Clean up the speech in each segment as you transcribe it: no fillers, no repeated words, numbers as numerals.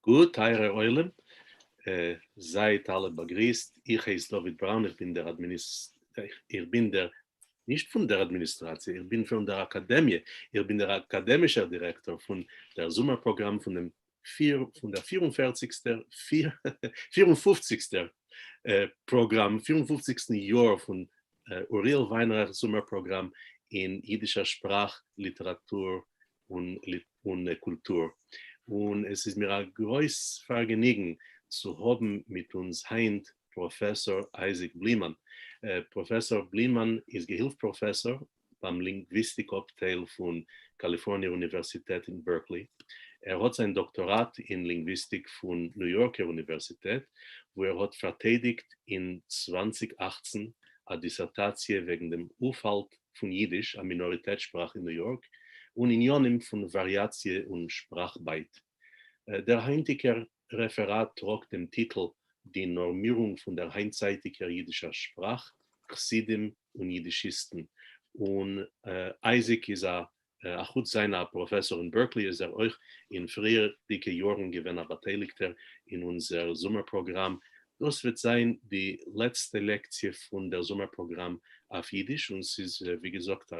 גוט, טייערער עולם, זייט אלע באגריסט, איך הייס דוד בראון, איך בין דער איך בין דער, נישט פון דער אדמיניסטראציע, איך בין פון דער אקאדעמיע, איך בין דער אקאדעמישער דירעקטאר פון דער זומער פראגראם פון דעם פיר, פון דער פיר און פערציגסטער, פיר און פופציגסטער פראגראם, פיר און פופציגסטן יאר פון אוריאל וויינרייך זומער פראגראם אין אידישער שפראך, ליטעראטור און קולטור, און עס איז מיר א גרויס פארגעניגן צו האבן מיט אונז היינט פראפעסאר אייזיק בלימאן. פראפעסאר בלימאן איז געהילף פראפעסאר ביים לינגוויסטיק אפטייל פון קאליפארניער אוניווערסיטעט אין בערקלי. ער האט זיין דאקטאראט אין לינגוויסטיק פון ניו יארקער אוניווערסיטעט, וואו ער האט פארטיידיגט אין 2018 א דיסערטאציע וועגן דעם אויפהאלט פון יידיש, א מינאריטעט שפראך אין ניו יארק, און עניינים פון וואריאציע און שפראך-בייט. דער היינטיגער רעפעראט טראגט דעם טיטל די נארמירונג פון דער היינטצייטיגער יידישער שפראך, חסידים און יידישיסטן. און אייזיק איז א אחוץ זיין א פראפעסאר אין בערקלי איז ער אויך אין פריערדיגע יארן געווען א באטייליגטער אין אונזער זומער פראגראם. דאס וועט זיין די לעצטע לעקציע פון דער זומער פראגראם אויף אידיש, און ס'איז ווי געזאגט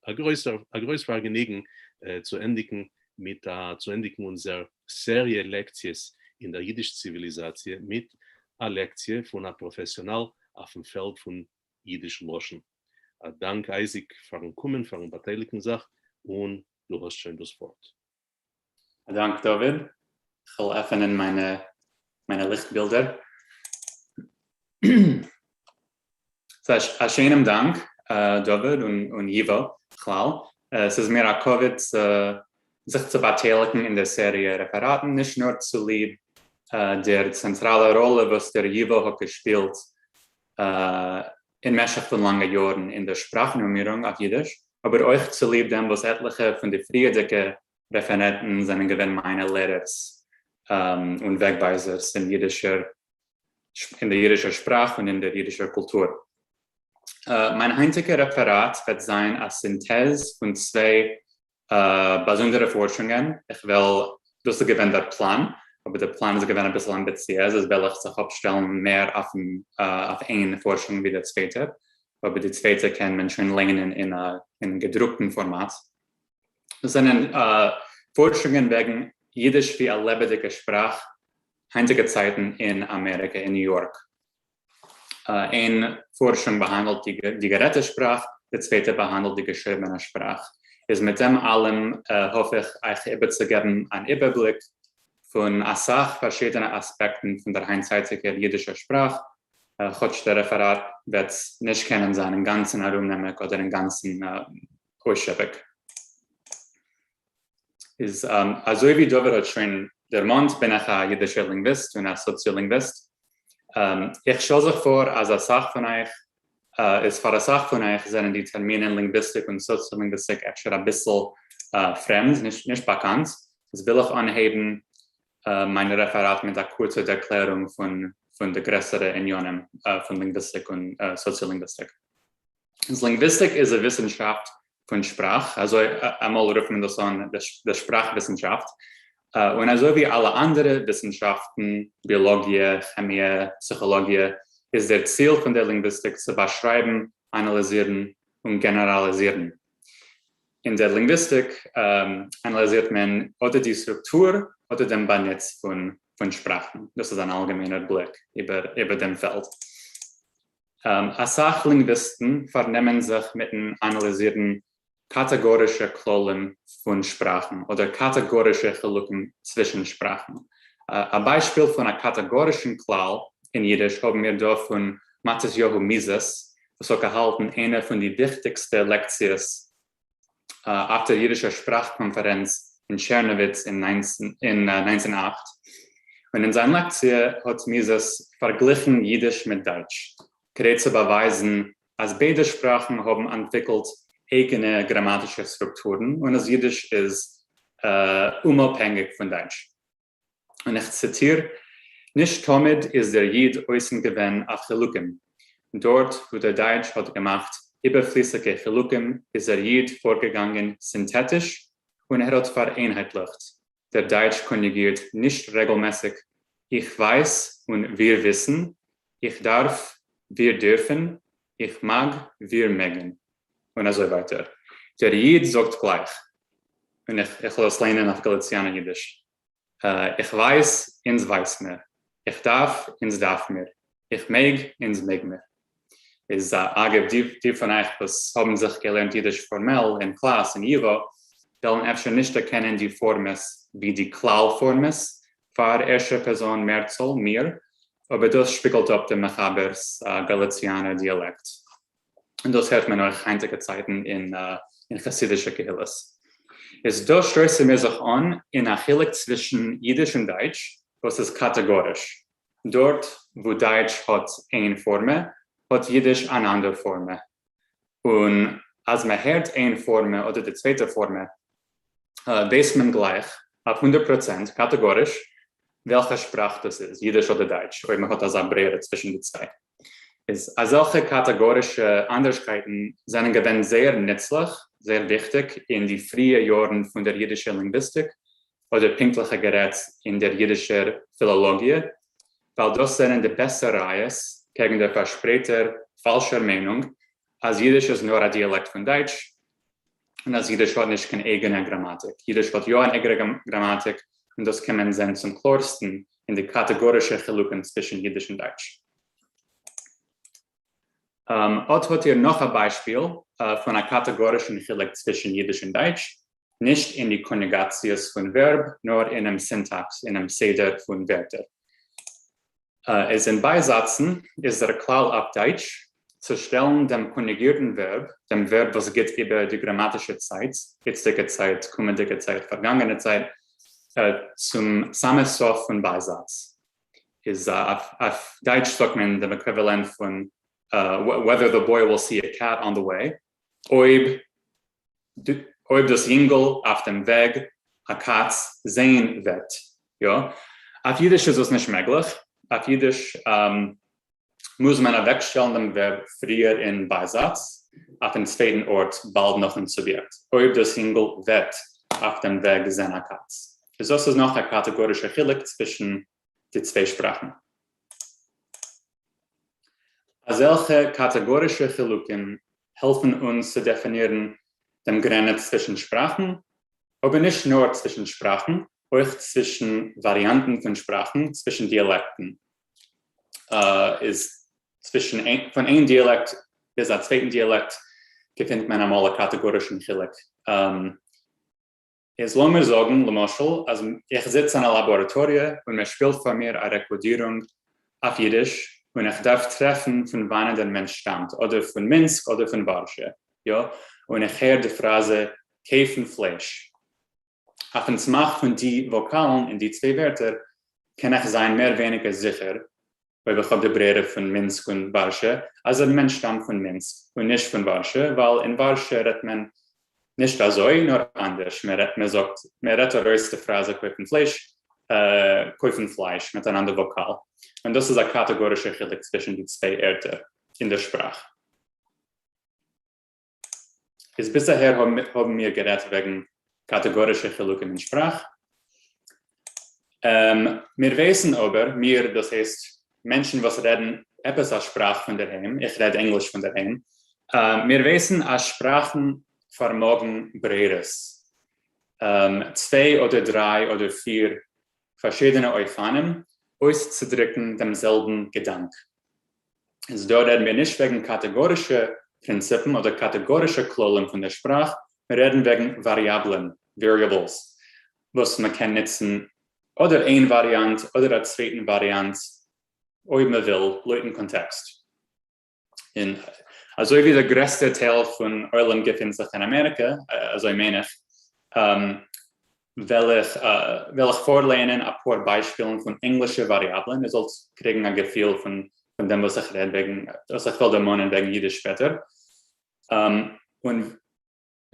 א גרויסער א גרויס פארגעניגן צו ענדיגן מיט א צו ענדיגן אונזער סעריע לעקציעס אין דער אידיש ציוויליזאציע מיט א לעקציע פון א פראפעסיאנאל אויפן פעלד פון אידיש לשון. א דאנק אייזיק פארן קומען פארן באטייליגן זיך, און דו האסט שוין דאס ווארט. א דאנק דוד, כ'וועל עפענען מיינע מיינע ליכט בילדער. א שיינעם דאנק דוד און ייווא בכלל, ס'איז מיר א כבוד צו זיך צו באטייליגן אין דער סעריע רעפעראטן, נישט נאר צוליב דער צענטראלער ראלע וואס דער ייווא האט געשפילט אין משך פון לאנגע יארן אין דער שפראך-נארמירונג אויף יידיש, אבער אויך צוליב דעם וואס עטליכע פון די פריערדיגע רעפערענטן זענען געווען מיינע לערערס און וועגווייזערס אין יידישער אין דער יידישער שפראך און אין דער יידישער קולטור. מיין היינטיגער רעפעראט וועט זיין א סינטעז פון צוויי באזונדערע פארשונגען, איך וועל, דאס איז געווען דער פלאן, אבער דער פלאן איז געווען אביסל אמביציעז, איז וועל איך זיך אפשטעלן מער אויפן אויף איין פארשונג ווי דער צווייטער, אבער די צווייטע קען מען שוין ליינען אין א אין געדרוקטן פארמאט. דאס זענען פארשונגען וועגן אידיש ווי א לעבעדיגע שפראך היינטיגע צייטן אין אמעריקע אין ניו יארק. איין פארשונג באהאנדלט די גערעדטע שפראך, די צווייטע באהאנדלט די געשריבענע שפראך. איז מיט דעם אלעם האף איך אייך איבערצוגעבן אן איבערבליק פון אסאך פארשידענע אספעקטן פון דער היינטצייטיגער אידישער שפראך, כאטש דער רעפעראט וועט נישט קענען זיין אינגאנצן ארומנעמיג אדער אינגאנצן אויסשעפּיג. איז אזוי ווי דוד האט שוין דערמאנט בין איך א אידישער לינגוויסט און א סאציאלינגוויסט. איך שטעל זיך פאר אז אסאך פון אייך איז פאר אסאך פון אייך זענען די טערמינען לינגוויסטיק און סאציאלינגוויסטיק אפשר אביסל פרעמד, נישט באקאנט, איז וויל איך אנהייבן מיין רעפעראט מיט א קורצע ערקלערונג פון די גרעסערע עניינים פון לינגוויסטיק און סאציאלינגוויסטיק. איז לינגוויסטיק איז א וויסנשאפט פון שפראך, אזוי אמאל רופט מען דאס אן די שפראך וויסנשאפט, און אזוי ווי אלע אנדערע וויסנשאפטן, ביאלאגיע, כעמיע, פסיכאלאגיע, איז דער ציל פון דער לינגוויסטיק צו באשרייבן, אנאליזירן און גענעראליזירן. אין דער לינגוויסטיק אנאליזירט מען אדער די סטרוקטור אדער דעם באנוץ פון שפראכן. דאס איז אן אלגעמיינער בליק איבער דעם פעלד. אסאך לינגוויסטן פארנעמען זיך מיטן אנאליזירן קאטעגארישע כללים פון שפראכן אדער קאטעגארישע חילוקים צווישן שפראכן. א ביישפיל פון א קאטעגארישן כלל אין אידיש האבן מיר דא פון מתתיהו מיזעס וואס האט געהאלטן איינע פון די וויכטיגסטע לעקציעס אויף דער יידישער שפראך-קאנפערענץ אין טשערנאוויץ אין 1908, און אין זיין לעקציע האט מיזעס פארגליכן יידיש מיט דייטש, כדי צו באווייזן אז ביידע שפראכן האבן אנטוויקלט אייגענע גראמאטישע סטרוקטורן און אז יידיש איז אומאפהענגיק פון דייטש. און איך ציטיר, נישט תמיד איז דער איד אויסן געווען אויף חילוקים, דארט וואו דער דייטש האט געמאכט איבערפליסיגע חילוקים איז דער איד פארגעגאנגען סינטעטיש און ער האט פאראיינהייטליכט. דער דײַטש קאָניוגירט נישט רעגלמעסיק איך ווייס און וויר וויסן, איך דאַרף, וויר דירפֿן, איך מאַג, וויר מעגן, און אַזוי ווײַטער. דער ייִד זאָגט גלײַך, און איך וועל עס לייענען אויף גאַליציאַנער ייִדיש, איך ווייס, אונדז ווייס מיר. איך דאַרף, אונדז דאַרף מיר. איך מעג, אונדז מעג מיר. איז אגב, די פון אייך וואס האבן זיך געלערנט אידיש פארמעל אין קלאס אין ייווא, וועלן אפשר נישט דערקענען די פארמעס ווי די כלל פארמעס פאר ערשטער פערזאן מערצאל, מיר, אבער דאס שפיגלט אפ דעם מחבר'ס גאליציאנער דיאלעקט. און דאס הערט מען אויך היינטיגע צייטן אין חסידישע קהילות. איז דא שטויסן מיר זיך אן אין א חילוק צווישן אידיש און דייטש וואס איז קאטעגאריש. דארט וואו דייטש האט איין פארמע, האט אידיש אן אנדער פארמע. און אז מען הערט איין פארמע אדער די צווייטע פארמע, ווייסט מען גלייך אויף 100% קאטעגאריש וועלכע שפראך דאס איז, אידיש אדער דייטש, אויב מען האט אזא ברירה צווישן די צוויי. איז אזעלכע קאטעגארישע אנדערשקייטן זענען געווען זייער נוצליך, זייער וויכטיג אין די פריע יארן פון דער אידישער לינגוויסטיק, אדער פונקטליכער גערעדט אין דער אידישער פילאלאגיע, ווייל דאס זענען די בעסטע ראיות קעגן דער פארשפרייטער פאלשער מיינונג אז אידיש איז נאר א דיאלעקט פון דייטש, און אז אידיש האט נישט קיין אייגענע גראמאטיק. אידיש האט יא אן אייגענע גראמאטיק, און דאס קען מען זען צום קלארסטן אין די קאטעגארישע חילוקים צווישן אידיש און דייטש. אט האט איר נאך א ביישפיל פון א קאטעגארישן חילוק צווישן אידיש און דייטש, נישט אין די קאניוגאציעס פון ווערב, נאר אינעם סינטאקס, אינעם סדר פון ווערטער. איז אין בייזאצן איז דער כלל אויף דייטש, צו שטעלן דעם קאניוגירטן ווערב, דעם ווערב וואס גיט איבער די גראמאטישע צייט, איצטיגע צייט, קומענדיגע צייט, פארגאנגענע צייט, צום סאמע סוף פון בייזאץ. איז אויף דייטש זאגט מען דעם עקוויוואלענט פון whether the boy will see a cat on the way, אויב אויב דאס יונגל אויף דעם וועג א קאץ זעהן וועט. יא, אויף אידיש איז דאס נישט מעגליך, אויף אידיש מוז מען אוועקשטעלן דעם ווערב פריער אין בייזאץ, אויפן צווייטן ארט באלד נאכן סוביעקט, אויב דאס יונגל וועט אויף דעם וועג זען א קאץ. איז דאס איז נאך א קאטעגארישער חילוק צווישן די צוויי שפראכן. אזעלכע קאטעגארישע חילוקים העלפן אונז צו דעפינירן דעם גרענעץ צווישן שפראכן, אבער נישט נאר צווישן שפראכן, אויך צווישן וואריאנטן פון שפראכן, צווישן דיאלעקטן. איז צווישן פון איין דיאלעקט ביז א צווייטן דיאלעקט געפינט מען אמאל א קאטעגארישן חילוק. איז לאמיר זאגן למשל אז איך זיץ אין א לאבאראטאריע און מען שפילט פאר מיר א רעקארדירונג אויף אידיש און איך דארף טרעפן פון וואנען דער מענטש שטאמט, אדער פון מינסק אדער פון ווארשע, יא, און איך הער די פראזע קויפן פלייש. אויפן סמך פון די וואקאלן אין די צוויי ווערטער קען איך זיין מער ווייניגער זיכער אויב איך האב די ברירה פון מינסק און ווארשע, אז דער מענטש שטאמט פון מינסק און נישט פון ווארשע, ווייל אין ווארשע רעדט מען נישט אזוי נאר אנדערש, מען רעדט מען זאגט מען רעדט ארויס די פראזע קויפן פלייש, קויפן פלייש מיט אן אנדער וואקאל, און דאס איז א קאטעגארישער חילוק צווישן די צוויי ערטער אין דער שפראך. איז ביז אהער האבן מיר גערעדט וועגן קאטעגארישע חילוקים אין שפראך. מיר ווייסן אבער, מיר דאס הייסט מענטשן וואס רעדן עפעס א שפראך פון דערהיים, איך רעד ענגליש פון דערהיים, מיר ווייסן אז שפראכן פארמאגן ברירות, צוויי אדער דריי אדער פיר פארשידענע אופנים אויסצודריקן דעם זעלבן געדאנק. איז דא רעדן מיר נישט וועגן קאטעגארישע פרינציפן אדער קאטעגארישע כללים פון דער שפראך, מיר רעדן וועגן וואריאבלען, variables, וואס מען קען נוצן אדער איין וואריאנט אדער א צווייטן וואריאנט אויב מען וויל, לויטן קאנטעקסט. און אזוי ווי דער גרעסטער טייל פון עולם געפינט זיך אין אמעריקע, אזוי מיין איך, וועל איך וועל איך פארלייענען אפאר ביישפילן פון ענגלישע וואריאבלען, איר זאלט קריגן א געפיל פון פון דעם וואס איך רעד וועגן, וואס איך וועל דערמאנען וועגן אידיש שפעטער. און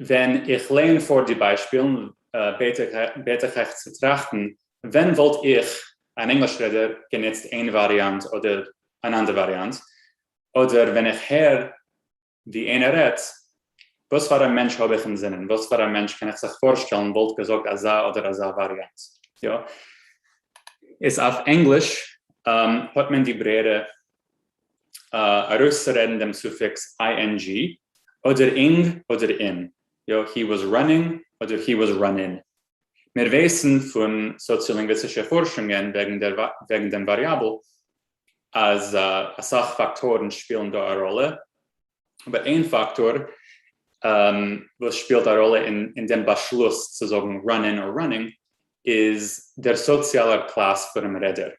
ווען איך לייען פאר די ביישפילן, בעט איך בעט איך אייך צו טראכטן, ווען וואלט איך, אן ענגליש רעדער, גענוצט איין וואריאנט אדער אן אנדער וואריאנט, אדער ווען איך הער ווי איינער רעדט, וואס פאר א מענטש האב איך אינזינען? וואס פאר א מענטש קען איך זיך פארשטעלן וואלט געזאגט אזא אדער אזא וואריאנט? יא? איז אויף ענגליש האט מען די ברירה ארויסצורעדן דעם סופיקס ing אדער ing אדער in, יא, he was running אדער he was runnin'. מיר ווייסן פון סאציאלינגוויסטישע פארשונגען וועגן דעם וואריאבל אז אסאך פאקטארן שפילן דא א ראלע, אבער איין פאקטאר וואס שפילט א ראלע אין דעם באשלוס צו זאגן runnin' or running איז דער סאציאלער קלאס פונעם רעדער.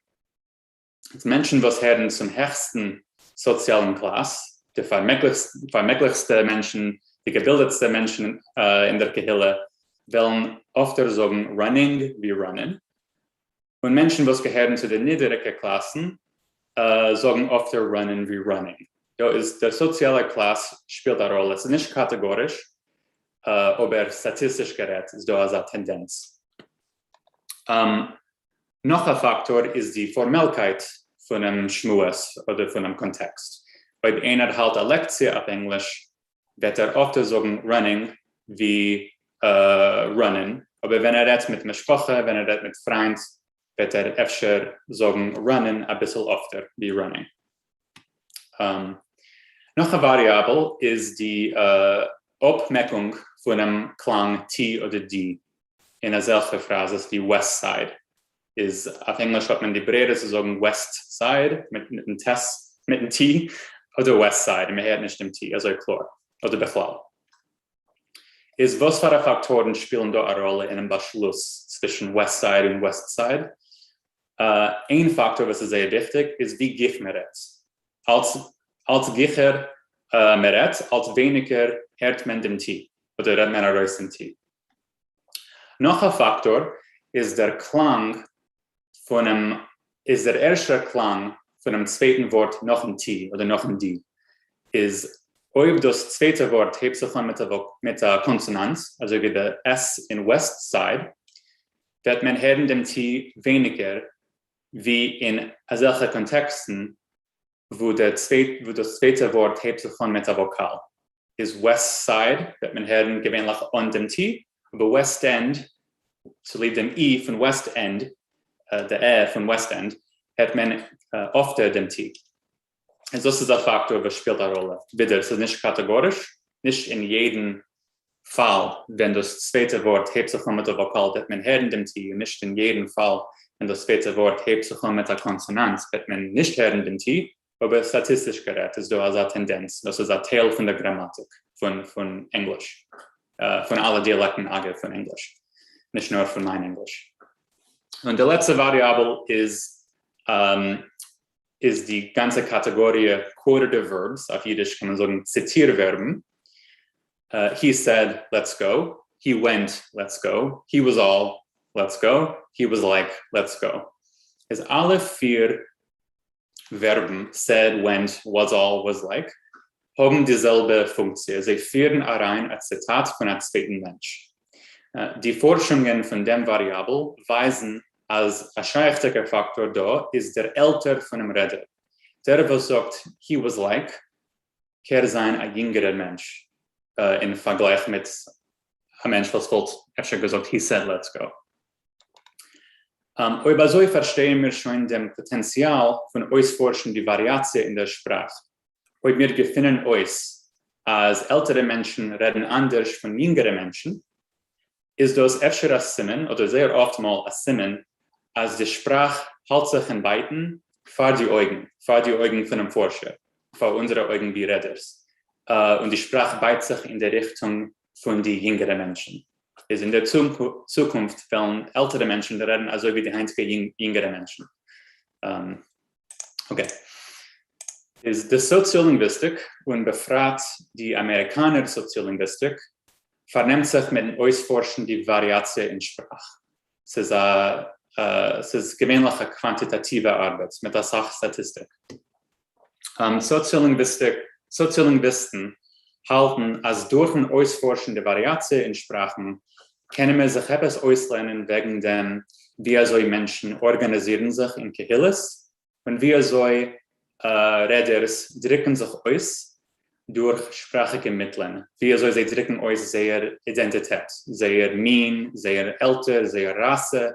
מענטשן וואס הערן צום העכסטן סאציאלן קלאס, די פארמעגליכסטע מענטשן, די געבילדעטסטע מענטשן אין דער קהילה, וועלן אפטער זאגן running ווי runnin', און מענטשן וואס געהערן צו די נידעריגע קלאסן זאגן אפטער runnin' ווי running. דא איז דער סאציאלער קלאס שפילט א ראלע, ס'איז נישט קאטעגאריש, אבער סטאטיסטיש גערעדט איז דא אזא טענדענץ. נאך א פאקטאר איז די פארמעלקייט פונעם שמועס אדער פונעם קאנטעקסט. אויב איינער האלט א לעקציע אויף ענגליש וועט ער אפטער זאגן running ווי runnin', אבער ווען ער רעדט מיט משפחה, ווען ער רעדט מיט פריינט, וועט ער אפשר זאגן runnin' אביסל אפטער ווי running. נאך א וואריאבל איז די אפמעקונג פונעם קלאנג T אדער D אין אזעלכע פראזעס ווי West Side. איז אויף ענגליש האט מען די ברירה צו זאגן West Side מיטן ט' מיטן T אדער West Side און מען הערט נישט דעם T אזוי קלאר אדער בכלל. איז וואס פאר א פאקטארן שפילן דא א ראלע אינעם באשלוס צווישן West Side און West Side? איין פאקטאר וואס איז זייער וויכטיג איז ווי גיך מען רעדט. אלס אלס גיכער מען רעדט אלס ווייניגער הערט מען דעם T אדער רעדט מען ארויס דעם T. נאך א פאקטאר איז דער קלאנג פונעם איז דער ערשטער קלאנג פונעם צווייטן ווארט נאכן T אדער נאכן D איז אויב דאס צווייטע ווארט הייבט זיך אן מיט א קאנסאנאנט אזוי ווי די S אין West Side וועט מען הערן דעם T ווייניגער ווי אין אזעלכע קאנטעקסטן וואו דאס צווייטע ווארט הייבט זיך אן מיט א וואקאל. איז West Side וועט מען הערן געווענליך אן דעם T, אבער West End, צוליב דעם E פון West End, די ע פון West End, הערט מען אפטער דעם T. איז דאס איז א פאקטאר וואס שפילט א ראלע. ווידער, ס'איז נישט קאטעגאריש, נישט אין יעדן פאל ווען דאס צווייטע ווארט הייבט זיך אן מיט א וואקאל וועט מען הערן דעם T, און נישט אין יעדן פאל ווען דאס צווייטע ווארט הייבט זיך אן מיט א קאנסאנאנט וועט מען נישט הערן דעם T, אבער סטאטיסטיש גערעדט איז דא אזא טענדענץ, דאס איז א טייל פון דער גראמאטיק פון ענגליש, פון אלע דיאלעקטן אגב פון ענגליש, נישט נאר פון מיין ענגליש. און די לעצטע וואריאבל איז איז די גאנצע קאטעגאריע quotative verbs, אויף אידיש קען מען זאגן ציטיר-ווערבן, he said let's go, he went let's go, he was all let's go, he was like let's go. איז אלע פיר ווערבן, said, went, was all, was like, האבן די זעלבע פונקציע, זיי פירן אריין א ציטאט פון א צווייטן מענטש. די פארשונגען פון דעם וואריאבל ווייזן אז א שייכדיגער פאקטאר דא איז דער עלטער פונעם רעדער. דער וואס זאגט he was like קער זיין א יונגערער מענטש אין פארגלייך מיט א מענטש וואס וואלט אפשר געזאגט he said let's go. אויב אזוי פארשטייען מיר שוין דעם פאטענציאל פון אויספארשן די וואריאציע אין דער שפראך. אויב מיר געפינען אויס אז עלטערע מענטשן רעדן אנדערש פון יונגערע מענטשן, איז דאס אפשר א סימן, אדער זייער אפטמאל א סימן, אז די שפראך האלט זיך אין בייטן פאר די אויגן, פאר די אויגן פונעם פארשער, פאר אונזערע אויגן ווי רעדערס, און די שפראך בייט זיך אין די ריכטונג פון די יונגערע מענטשן. איז אין דער צוקונפט וועלן עלטערע מענטשן רעדן אזוי ווי די היינטיגע יונגערע מענטשן. Okay. איז די סאציאלינגוויסטיק, און בפרט די אמעריקאנער סאציאלינגוויסטיק, פארנעמט זיך מיטן אויספארשן די וואריאציע אין שפראך. ס'איז א ס'איז געווענליך א קוואנטיטאטיווע ארבעט מיט אסאך סטאטיסטיק. סאציאלינגוויסטיק סאציאלינגוויסטן האלטן אז דורכן אויספארשן די וואריאציע אין שפראכן קענען מיר זיך עפעס אויסלערנען וועגן דעם ווי אזוי מענטשן ארגאניזירן זיך אין קהילות און ווי אזוי רעדערס דריקן זיך אויס. דורך שפראכיקע מיטלען, ווי אזוי זיי דריקן אויס זייער אידענטיטעט, זייער מין, זייער עלטער, זייער ראסע,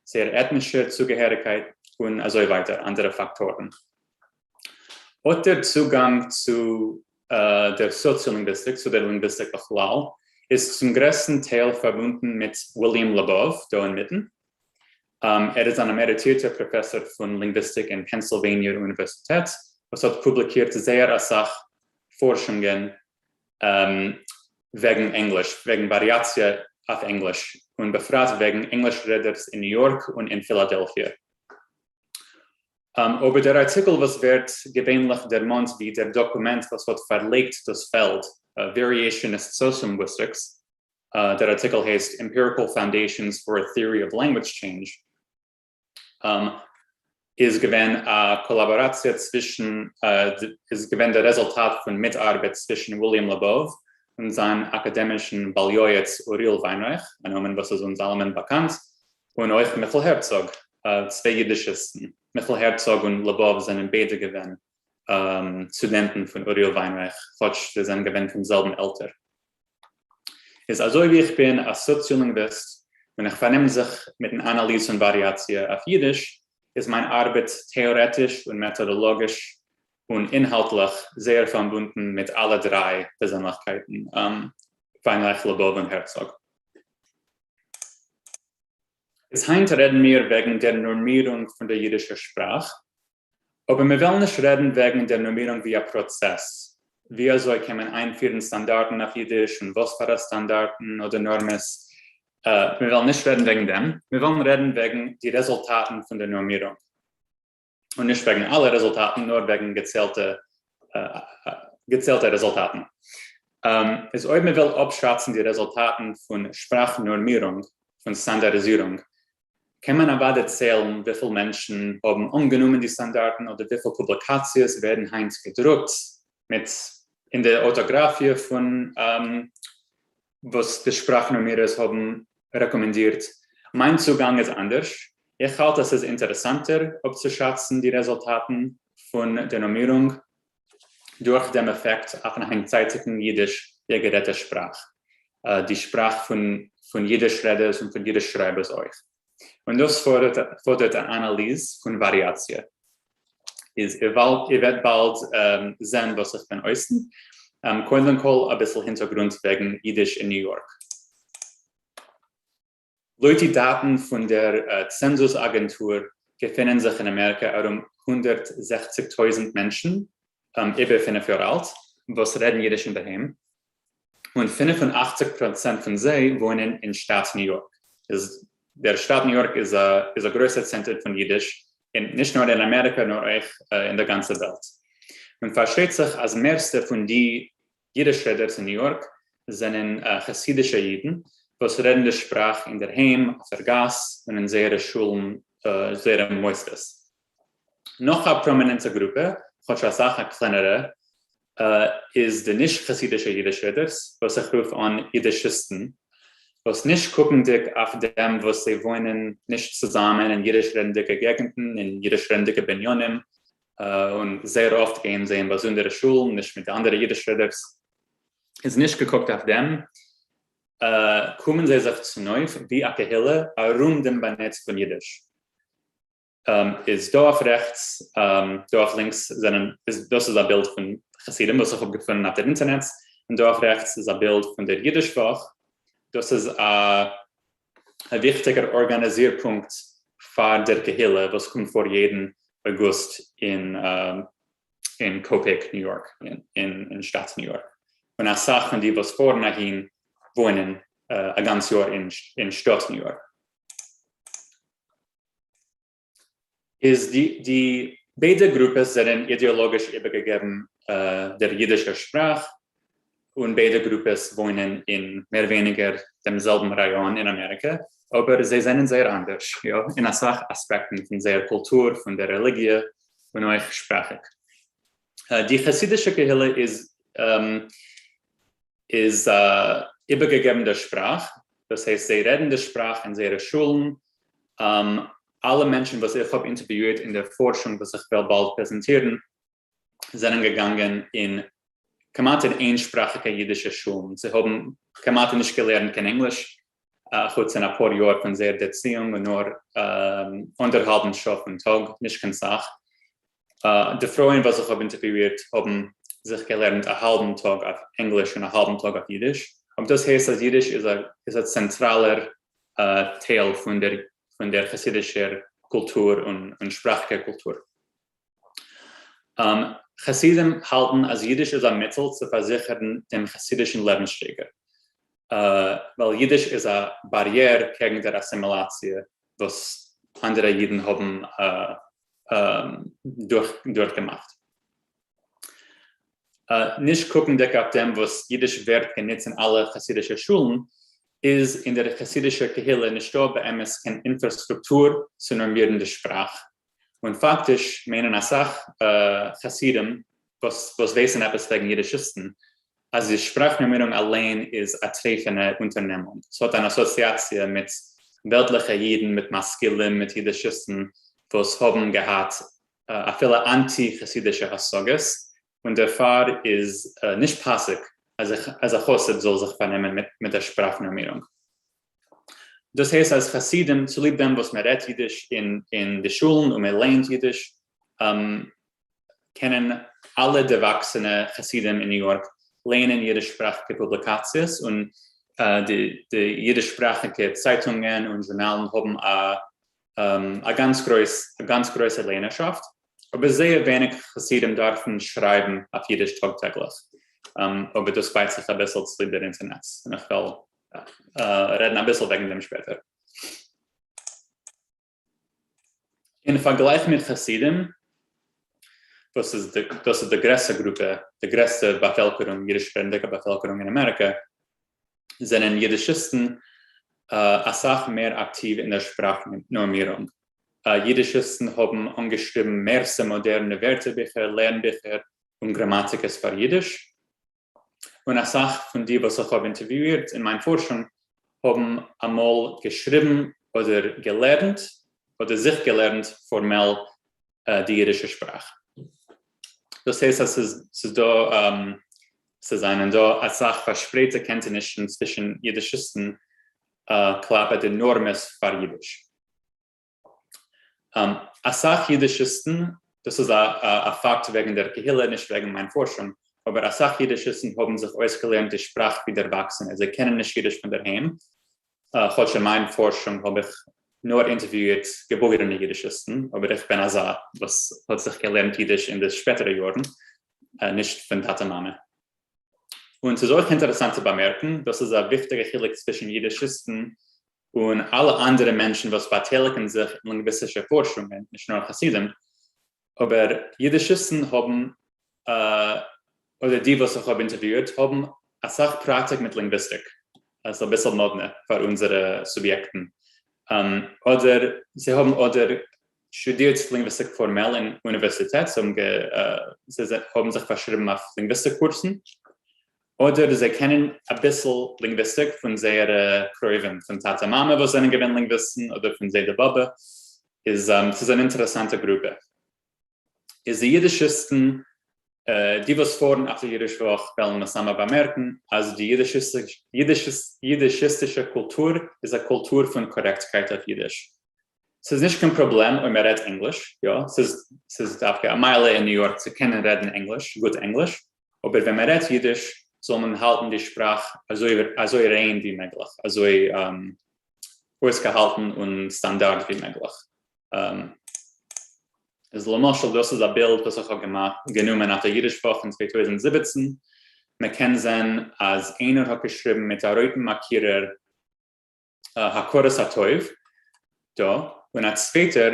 זייער עטנישער צוגעהעריקייט, און אזוי ווייטער אנדערע פאקטארן. אט דער צוגאנג צו דער סאציאלינגוויסטיק, צו דער לינגוויסטיק בכלל, איז צום גרעסטן טייל פארבונדן מיט וויליאם לעבאוו, דא אינמיטן. ער איז אן עמעריטירטער פראפעסאר פון לינגוויסטיק אין פענסילוועניער אוניווערסיטעט, וואס האט פובליקירט זייער אסאך פארשונגען וועגן ענגליש, וועגן וואריאציע אויף ענגליש, און בפרט וועגן ענגליש רעדערס אין ניו יארק און אין פילאדעלפיע. אבער דער ארטיקל וואס ווערט געווענליך דערמאנט ווי דער דאקומענט וואס האט פארלייגט דאס פעלד, Variationist Sociolinguistics, דער ארטיקל הייסט Empirical Foundations for a Theory of Language Change, איז געווען א קאלאבאראציע צווישן, איז געווען דער רעזולטאט פון מיטארבעט צווישן וויליאם לעבאוו און זיין אקאדעמישן בעל יועץ אוריאל וויינרייך, א נאמען וואס איז אונז אלעמען באקאנט, און אויך מיכל הערצאג, צוויי יידישיסטן. מיכל הערצאג און לעבאוו זענען ביידע געווען סטודענטן פון אוריאל וויינרייך, כאטש זיי זענען געווען פון זעלבן עלטער. איז אזוי ווי איך בין א סאציאלינגוויסט און איך פארנעם זיך מיטן אנאליז פון וואריאציע אויף אידיש, איז מיין ארבעט טעארעטיש און מעטאדאלאגיש און אינהאלטליך זייער פארבונדן מיט אלע דריי פערזענליכקייטן, וויינרייך, לעבאוו און הערצאג. איז היינט רעדן מיר וועגן דער נארמירונג פון דער אידישער שפראך, אבער מיר וועלן נישט רעדן וועגן דער נארמירונג ווי א פראצעס, ווי אזוי קען מען איינפירן סטאנדארטן אויף אידיש און וואס פאר א סטאנדארטן אדער נארמעס, מיר וועלן נישט רעדן וועגן דעם, מיר וועלן רעדן וועגן די רעזולטאטן פון דער נארמירונג. און נישט וועגן אלע רעזולטאטן נאר וועגן געציילטע געציילטע רעזולטאטן. איז אויב מען וויל אפשאצן די רעזולטאטן פון שפראך נארמירונג, פון סטאנדאריזירונג, קען מען אוודאי ציילן וויפיל מענטשן האבן אנגענומען די סטאנדארטן אדער וויפיל פובליקאציעס ווערן היינט געדרוקט מיט אין די ארטאגראפיע פון וואס די שפראך נארמירערס האבן רעקאמענדירט. מיין צוגאנג איז אנדערש, איך האלט אז ס'איז אינטערעסאנטער אפצושאצן די רעזולטאטן פון דער נארמירונג דורך דעם עפעקט אויפן היינטצייטיגן אידיש ווי א גערעדטע שפראך, די שפראך פון אידיש רעדערס און פון אידיש שרייבערס אויך. און דאס פאדערט אן אנאליז פון וואריאציע. איז איר וועט באלד זען וואס איך בין אויסן. קודם כל אביסל הינטערגרונט וועגן אידיש אין ניו יארק. לויט די דאטן פון דער צענזוס אגענטור געפינען זיך אין אמעריקע ארום 160,000 מענטשן איבער 5 יאר אלט וואס רעדן אידיש אינדערהיים, און 85% פון זיי וואוינען אין שטאט ניו יארק. איז דער שטאט ניו יארק איז א איז א גרויסער צענטער פון אידיש, און נישט נאר אין אמעריקע נאר אויך אין דער גאנצער וועלט. און פארשטייט זיך אז מערסטע פון די אידיש רעדערס אין ניו יארק זענען חסידישע אידן וואס רעדן די שפראך אינדערהיים, אויף דער גאס, און אין זייערע שולן, זייערע מוסדות. נאך א פראמינענטע גרופע, כאטש אסאך א קלענערע, איז די נישט חסידישע אידיש רעדערס, וואס איך רוף אן אידישיסטן, וואס נישט קוקנדיג אויף דעם וואס זיי וואוינען נישט צוזאמען אין אידיש רעדנדיגע געגנטן, אין אידיש רעדנדיגע בנינים, און זייער אפט גייען זיי אין באזונדערע שולן נישט מיט די אנדערע אידיש רעדערס, איז נישט געקוקט אויף דעם קומען זיי זיך צונויף ווי א קהילה ארום דעם באנוץ פון אידיש. איז דא אויף רעכטס, דא אויף לינקס זענען, איז דאס איז א בילד פון חסידים וואס איך האב געפונען אויף דער אינטערנעט, און דא אויף רעכטס איז א בילד פון דער אידיש וואך, דאס איז א וויכטיגער ארגאניזיר פונקט פאר דער קהילה וואס קומט פאר יעדן אוגוסט אין אין קאופעיק ניו יארק, אין שטאט ניו יארק, און אסאך פון די וואס פארן אהין וואוינען א גאנץ יאר אין שטאט ניו יארק. איז די די ביידע גרופעס זענען אידעאלאגיש איבערגעגעבן דער אידישער שפראך, און ביידע גרופעס וואוינען אין מער ווייניגער דעם זעלבן ראיאן אין אמעריקע, אבער זיי זענען זייער אנדערש, יא, אין אסאך אספעקטן פון זייער קולטור, פון דער רעליגיע, און אויך שפראכיג. די חסידישע קהילה איז איז איבערגעגעבן דער שפראך, דאס הייסט זיי רעדן די שפראך אין זייערע שולן, אלע מענטשן וואס איך האב אינטערוויואירט אין דער פארשונג וואס איך וועל באלד פרעזענטירן זענען געגאנגען אין כמעט אין איינשפראכיגע אידישע שולן, זיי האבן כמעט נישט געלערנט קיין ענגליש, חוץ אין אפאר יאר פון זייער דערציאונג און נאר אנדערהאלבן שעה פון טאג, נישט קיין סאך. די פרויען וואס איך האב אינטערוויאירט האבן זיך געלערנט א האלבן טאג אויף ענגליש און א האלבן טאג אויף אידיש, אבער דאס הייסט אז אידיש איז א צענטראלער טייל פון דער חסידישער קולטור און שפראכיגער קולטור. חסידים האלטן אז אידיש איז א מיטל צו פארזיכערן דעם חסידישן לעבנסשטייגער, ווייל אידיש איז א באריער קעגן דער אסימילאציע וואס אנדערע אידן האבן דורכגעמאכט. נישט קוקנדיג אויף דעם וואס אידיש ווערט גענוצט אין אלע חסידישע שולן, איז אין דער חסידישער קהילה נישטא באמת קיין אינפראסטרוקטור צו נארמירן די שפראך, און פאקטיש מיינען אסאך חסידים וואס ווייסן עפעס וועגן אידישיסטן אז די שפראך נארמירונג אליין איז א טרייפענע אונטערנעמונג, ס'האט אן אסאציאציע מיט וועלטליכע אידן, מיט משכילים, מיט אידישיסטן וואס האבן געהאט אפילו אנטי חסידישע השגות, און דערפאר איז נישט פאסיג אז א חסיד זאל זיך פארנעמען מיט דער שפראך נארמירונג. דאס הייסט אז חסידים, צוליב דעם וואס מען רעדט אידיש אין די שולן און מען לערנט אידיש, קענען אלע דערוואקסענע חסידים אין ניו יארק לייענען אידיש-שפראכיגע פובליקאציעס, און די אידיש-שפראכיגע צייטונגען און זשורנאלן האבן א גאנץ גרויס א גאנץ גרויסע לייענערשאפט, אבער זייער ווייניג חסידים דארפן שרייבן אויף אידיש טאג טעגליך, אבער דאס בייט זיך אביסל צוליב דער אינטערנעץ, און איך וועל רעדן אביסל וועגן דעם שפעטער. אין פארגלייך מיט חסידים, וואס איז די, דאס איז די גרעסטע גרופע, די גרעסטע באפעלקערונג, אידיש רעדנדיגע באפעלקערונג אין אמעריקע, זענען אידישיסטן אסאך מער אקטיוו אין דער שפראך נארמירונג. אידישיסטן האבן אנגעשריבן מערסטע מאדערנע ווערטערביכער, לערנביכער און גראמאטיקעס פאר אידיש, און אסאך פון די וואס איך האב אינטערוויאירט אין מיין פארשונג האבן אמאל געשריבן אדער געלערנט אדער זיך געלערנט פארמעל די אידישע שפראך. דאס הייסט אז ס'איז דא, ס'זענען דא אסאך פארשפרייטע קענטענישן צווישן אידישיסטן כלפי די נארמעס פאר אידיש. אסאך אידישיסטן, דאס איז א פאקט וועגן דער קהילה נישט וועגן מיין פארשונג, אבער אסאך אידישיסטן האבן זיך אויסגעלערנט די שפראך ווי דערוואקסענע, זיי קענען נישט אידיש פון דערהיים, כאטש אין מיין פארשונג האב איך נאר אינטערוויאירט געבוירענע אידישיסטן, אבער איך בין אזא וואס האט זיך געלערנט אידיש אין די שפעטערע יארן, נישט פון טאטע מאמע. און ס'איז אויך אינטערעסאנט צו באמערקן, דאס איז א וויכטיגע חילוק צווישן אידישיסטן און אלע אנדערע מענטשן וואס באטייליגן זיך אין לינגוויסטישע פארשונגען, נישט נאר חסידים, אבער אידישיסטן האבן, אדער די וואס איך האב אינטערוויאירט, האבן אסאך פראקטיק מיט לינגוויסטיק, עס איז אביסל מאדנע פאר אונזערע סוביעקטן, אדער זיי האבן אדער שטודירט לינגוויסטיק פארמעל אין אוניווערסיטעט, זיי האבן זיך פארשריבן אויף לינגוויסטיק קורסן, אדער זיי קענען אביסל לינגוויסטיק פון זייערע קרובים, פון טאטע מאמע וואס זענען געווען לינגוויסטן, אדער פון זיידע באבע, איז ס'איז אן אינטערעסאנטע גרופע. איז די אידישיסטן, די וואס פארן אויף די אידיש וואך וועלן מסתמא באמערקן אז די אידישיסטישע קולטור איז א קולטור פון קארעקטקייט אויף אידיש. ס'איז נישט קיין פראבלעם אויב מען רעדט ענגליש, יא, ס'איז דווקא א מעלה אין ניו יארק צו קענען רעדן ענגליש, גוט ענגליש, אבער ווען מען רעדט אידיש זאל מען האלטן די שפראך אזוי ריין ווי מעגליך, אזוי אויסגעהאלטן און סטאנדארט ווי מעגליך. איז למשל דאס איז א בילד וואס איך האב גענומען אויף די אידיש וואך אין 2017, מען קען זען אז איינער האט געשריבן מיט א רויטן מארקירער הכרת הטוב דא, און א צווייטער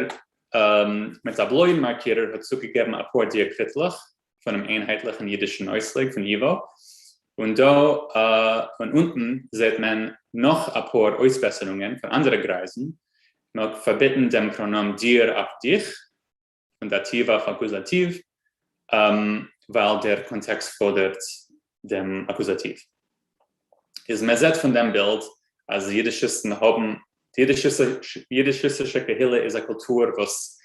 מיט א בלויען מארקירער האט צוגעגעבן אפאר דיאקריטלעך פונעם איינהייטליכן אידישן אויסלייג פון ייוואו, און דא און אונטן זעט מען נאך אפאר אויסבעסערונגען פון אנדערע גרייזן, מען האט פארביטן דעם פראנאם דיר אויף דיך, פון דאטיוו אויף אקוזאטיוו, ווייל דער קאנטעקסט פאדערט דעם אקוזאטיוו. איז מען זעט פון דעם בילד אז די אידישיסטן האבן, די אידישיסטישע קהילה איז א קולטור וואס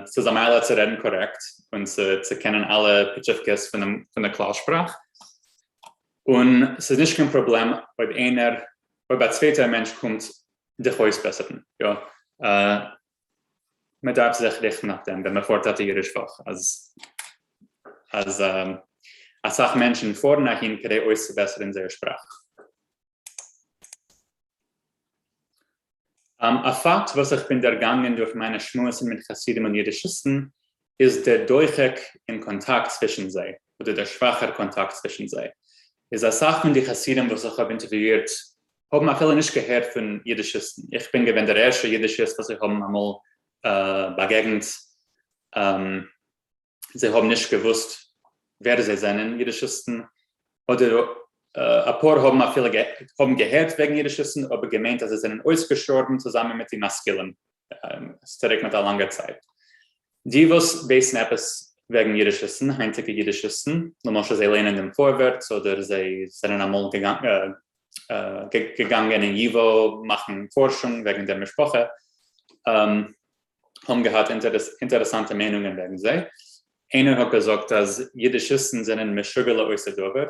ס'איז א מעלה צו רעדן קארעקט און צו קענען אלע פיטשעווקעס פון די כלל שפראך, און ס'איז נישט קיין פראבלעם אויב איינער, אויב א צווייטער מענטש קומט דיך אויסבעסערן, יא, מען דארף זיך ריכטן אויף דעם ווען מען פארט אויף די אידיש וואך, אז אז אסאך מענטשן פארן אהין כדי אויסצובעסערן זייער שפראך. א פאקט וואס איך בין דערגאנגען דורך מיינע שמועסן מיט חסידים און אידישיסטן איז דער דוחק אין קאנטאקט צווישן זיי, אדער דער שוואכער קאנטאקט צווישן זיי, איז אסאך פון די חסידים וואס איך האב אינטערוויאירט האבן אפילו נישט געהערט פון אידישיסטן, איך בין געווען דער ערשטער אידישיסט וואס זיי האבן אמאל באגעגנט, זיי האבן נישט געוואוסט ווער זיי זענען אידישיסטן, אדער אפאר האבן אפילו האבן געהערט וועגן אידישיסטן אבער געמיינט אז זיי זענען אויסגעשטארבן צוזאמען מיט די משכילים צוריק מיט א לאנגע צייט. די וואס ווייסן עפעס וועגן אידישיסטן, היינטיגע אידישיסטן, למשל זיי לערנען דעם פארווערטס אדער זיי זענען אמאל געגאנגען אין ייווא מאכן פארשונג וועגן דער משפחה, האבן געהאט אינטערעסאנטע מיינונגען וועגן זיי. איינער האט געזאגט אז אידישיסטן זענען משוגע לאותו דבר,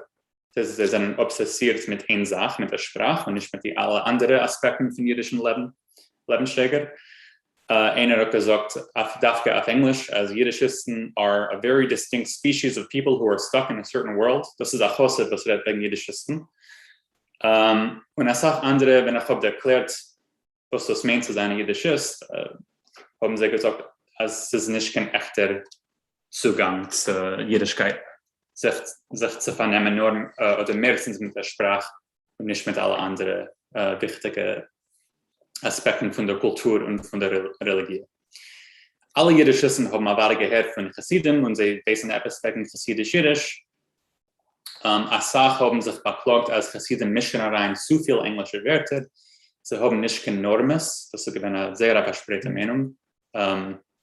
זיי זענען אבסעסירט מיט איין זאך, מיט דער שפראך, און נישט מיט די אלע אנדערע אספעקטן פון אידישן לעבן, לעבנסשטייגער. איינער האט געזאגט, דווקא אויף ענגליש, אז אידישיסטן are a very distinct species of people who are stuck in a certain world. דאס איז א חסיד וואס רעדט וועגן אידישיסטן. און אסאך אנדערע, ווען איך האב ערקלערט וואס דאס מיינט צו זיין א אידישיסט, האבן זיי געזאגט אז ס'איז נישט קיין עכטער צוגאנג צו אידישקייט זיך צו פארנעמען נאר אדער מערסטנס מיט דער שפראך און נישט מיט אלע אנדערע וויכטיגע אספעקטן פון דער קולטור און פון דער רעליגיע. אלע אידישיסטן האבן אוודאי געהערט פון חסידים און זיי ווייסן עפעס וועגן חסידיש אידיש, אסאך האבן זיך באקלאגט אז חסידים מישן אריין צופיל ענגלישע ווערטער, זיי האבן נישט קיין נארמעס, דאס איז געווען א זייער א פארשפרייטע מיינונג,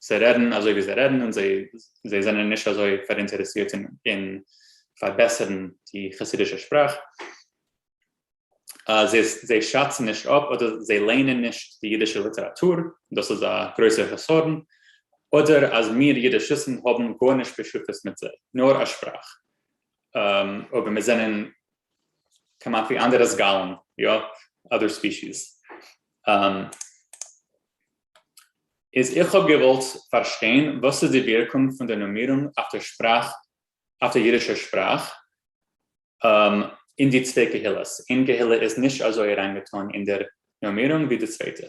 זיי רעדן אזוי ווי זיי רעדן און זיי זענען נישט אזוי פאראינטערעסירט אין פארבעסערן די חסידישע שפראך. זיי שאצן נישט אפ אדער זיי ליינען נישט די אידישע ליטעראטור, דאס איז א גרויסער חסרון, אדער אז מיר אידישיסטן האבן גארנישט בשותפות מיט זיי, נאר א שפראך, אבער מיר זענען כמעט ווי אנדערע זגאלן, יא, other species. איז איך האב געוואלט פארשטיין וואס איז די ווירקונג פון דער נארמירונג אויף דער שפראך, אויף דער אידישער שפראך, אין די צוויי קהילות, איין קהילה איז נישט אזוי אריינגעטאן אין דער נארמירונג ווי די צווייטע.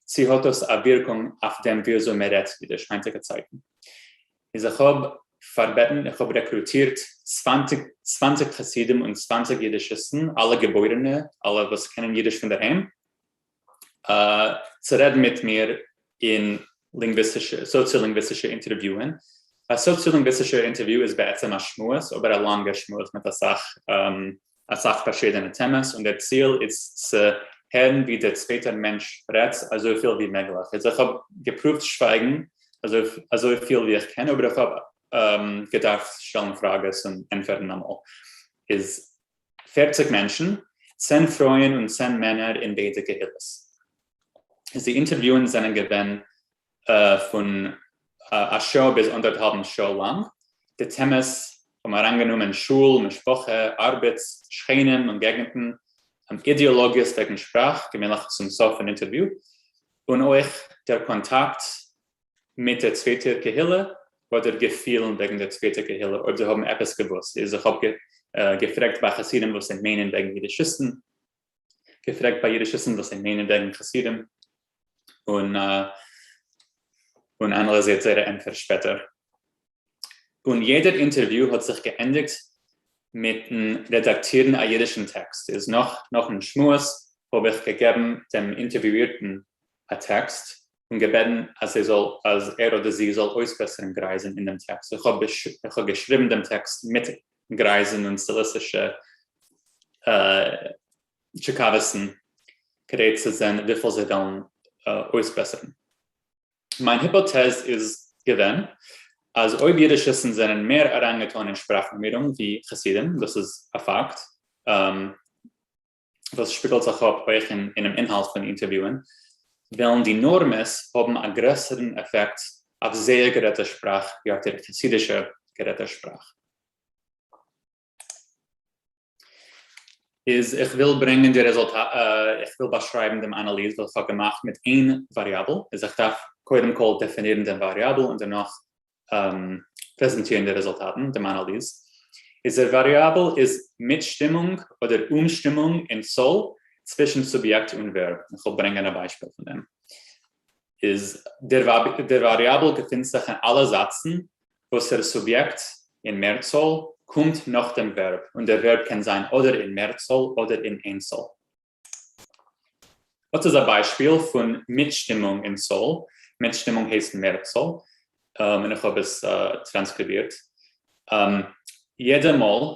צי האט דאס א ווירקונג אויף דעם וויאזוי מען רעדט אידיש היינטיגע צייטן? איז איך האב פארבעטן, איך האב רעקרוטירט 20 חסידים און 20 אידישיסטן, אלע געבוירענע, אלע וואס קענען אידיש פון דערהיים, צו רעדן מיט מיר אין לינגוויסטישע, סאציאלינגוויסטישע אינטערוויוען. א סאציאלינגוויסטישער אינטערוויו איז בעצם א שמועס, אבער א לאנגער שמועס מיט אסאך אסאך פארשידענע טעמעס, און דער ציל איז צו הערן ווי דער צווייטער מענטש רעדט אזויפיל ווי מעגליך. איז איך האב געפרואווט שווייגן אזויפיל ווי איך קען, אבער איך האב געדארפט שטעלן פראגעס און ענטפערן אמאל. איז 40 מענטשן, 10 פרויען און 10 מענער אין ביידע קהילות. איז די אינטערוויוען זענען געווען פון א שעה ביז אנדערטהאלבן שעה לאנג, די טעמעס האבן אריינגענומען שול, משפחה, ארבעט, שכנים און געגנטן, אידעאלאגיעס וועגן שפראך, געווענליך צום סוף פון אינטערוויו, און אויך דער קאנטאקט מיט דער צווייטער קהילה אדער געפילן וועגן דער צווייטער קהילה אויב זיי האבן עפעס געוואוסט, איז איך האב געפרעגט ביי חסידים וואס זיי מיינען וועגן אידישיסטן, געפרעגט ביי אידישיסטן וואס זיי מיינען וועגן חסידים, און און אנאליזירט זייערע ענטפערס שפעטער. און יעדער אינטערוויו האט זיך געענדיגט מיטן רעדאקטירן א אידישן טעקסט, איז נאך נאכן שמועס האב איך געגעבן דעם אינטערוויואירטן א טעקסט און געבעטן אז זי זאל אז ער אדער זי זאל אויסבעסערן גרייזן אין דעם טעקסט, איך האב איך האב געשריבן דעם טעקסט מיט גרייזן און סטיליסטישע טשיקאוועסן כדי צו זען וויפיל זיי וועלן אויסבעסערן. מיין היפאטעז איז געווען אז אויב אידישיסטן זענען מער אריינגעטאן אין שפראך-נארמירונג ווי חסידים, דאס איז א פאקט וואס שפיגלט זיך אפ אויך אינעם אינהאלט פון די אינטערוויוען, וועלן די נארמעס האבן א גרעסערן עפעקט אויף זייער גערעדטע שפראך ווי אויף דער חסידישער גערעדטער שפראך. איז איך וויל ברענגען די רעזולטאט, איך וויל באשרייבן דעם אנאליז וואס איך האב געמאכט מיט איין variable, איז איך דארף קודם כל דעפינירן דעם variable און דערנאך פרעזענטירן די רעזולטאטן, דעם אנאליז. איז דער variable איז מיטשטימונג אדער אומשטימונג אין צאל צווישן סוביעקט און verb. איך וועל ברענגען א ביישפיל פון דעם. איז דער variable געפינט זיך אין אלע זאצן וואס דער סוביעקט אין מערצאל קומט נאך דעם verb, און דער verb קען זיין אדער אין מערצאל אדער אין איינצאל. אט איז א ביישפיל פון מיטשטימונג אין צאל, מיטשטימונג הייסט מערצאל, און איך האב עס טראנסקריבירט. יעדע מאל,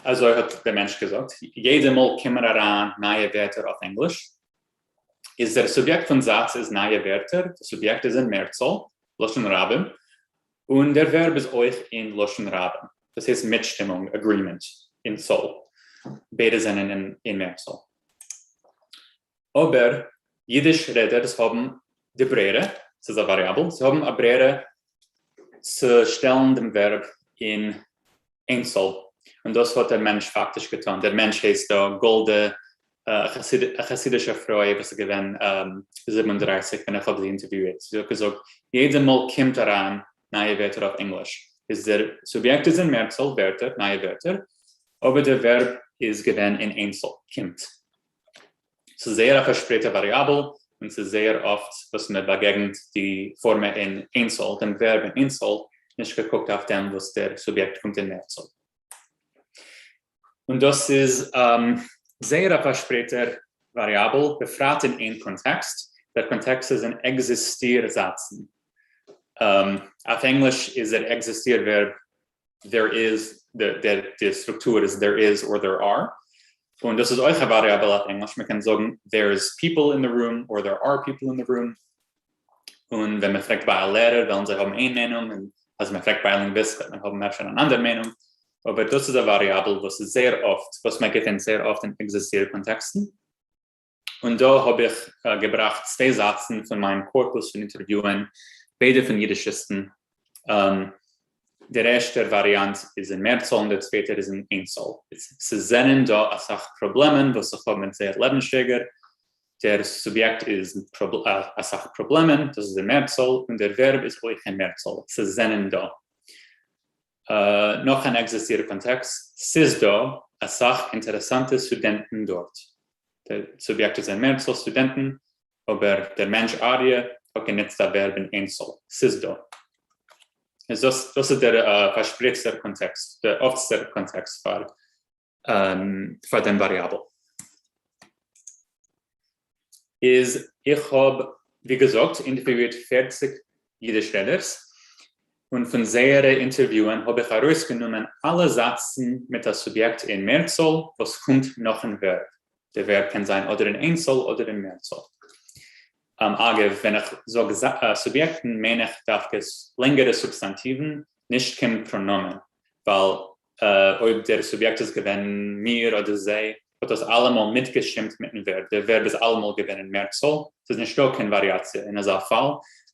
אזוי האט דער מענטש געזאגט, יעדע מאל קומען אריין נייע ווערטער אויף ענגליש, איז דער סוביעקט פון זאץ איז נייע ווערטער, דער סוביעקט איז אין מערצאל, לשון רבים, און דער verb איז אויך אין לשון רבים, דאס הייסט מיטשטימונג, agreement, אין צאל, ביידע זענען אין מערצאל. אבער אידיש רעדערס האבן די ברירה, ס'איז א variable, זיי האבן א ברירה צו שטעלן דעם verb אין איינצאל, און דאס האט דער מענטש פאקטיש געטאן, דער מענטש הייסט דא גאלדע, א חסידישע פרוי וואס איז געווען 37 ווען איך האב זי אינטערוויאירט, זי האט געזאגט, יעדע מאל קומט אריין נייע ווערטער אויף ענגליש, איז דער סוביעקט איז אין מערצאל, ווערטער, נייע ווערטער, אבער דער verb איז געווען אין איינצאל, קומט. ס'איז זייער א פארשפרייטע variable, און ס'איז זייער אפט וואס מען באגעגנט די פארמע אין איינצאל, דעם verb אין איינצאל, נישט געקוקט אויף דעם וואס דער סוביעקט קומט אין מערצאל. און דאס איז זייער א פארשפרייטער variable, בפרט אין איין קאנטעקסט, דער קאנטעקסט איז אין עקזיסטיר זאצן. אויף ענגליש איז דער עקזיסטיר verb there is, די סטרוקטור איז there is or there are, און דאס איז אויך א variable אויף ענגליש, מען קען זאגן there's people in the room or there are people in the room, און ווען מען פרעגט ביי א לערער וועלן זיי האבן איין מיינונג, און אז מען פרעגט ביי א לינגוויסט וועט מען האבן אפשר אן אנדער מיינונג, אבער דאס איז א variable וואס איז זייער אפט, וואס מען געפינט זייער אפט אין עקזיסטיר קאנטעקסטן. און דא האב איך געבראכט צוויי זאצן פון מיין קארפוס פון אינטערוויוען, ביידע פון יידישיסטן. דער ערשטער וואריאנט איז אין מערצאל און דער צווייטער איז אין איינצאל. ס'זענען דא אסאך פראבלעמען וואס איך האב מיט זייער לעבנסשטייגער. דער סוביעקט איז אסאך פראבלעמען, דאס איז אין מערצאל, און דער verb איז אויך אין מערצאל, ס'זענען דא. נאך אן עקזיסטירע קאנטעקסט, ס'איז דא אסאך אינטערעסאנטע סטודענטן דארט. דער סוביעקט איז אין מערצאל סטודענטן, אבער דער מענטש אריה האט גענוצט א verb אין איינצאל, ס'איז דא. איז דאס דאס איז דער פארשפריצטער קאנטעקסט, דער אפטסטער קאנטעקסט פאר פאר דעם variable. איז איך האב ווי געזאגט אינטערוויאירט 40 אידיש רעדערס, און פון זייערע אינטערוויוען האב איך ארויסגענומען אלע זאצן מיט א סוביעקט אין מערצאל וואס קומט נאכן verb, דער verb קען זיין אדער אין איינצאל אדער אין מערצאל. אגב, ווען איך זאג סוביעקטן מיין איך דווקא לענגערע סובסטאנטיוון, נישט קיין פראנאמען, ווייל אויב דער סוביעקט איז געווען מיר אדער זיי, האט דאס אלעמאל מיטגעשטימט מיטן verb, דער verb איז אלעמאל געווען אין מערצאל, ס'איז נישטא קיין וואריאציע אין אזא פאל,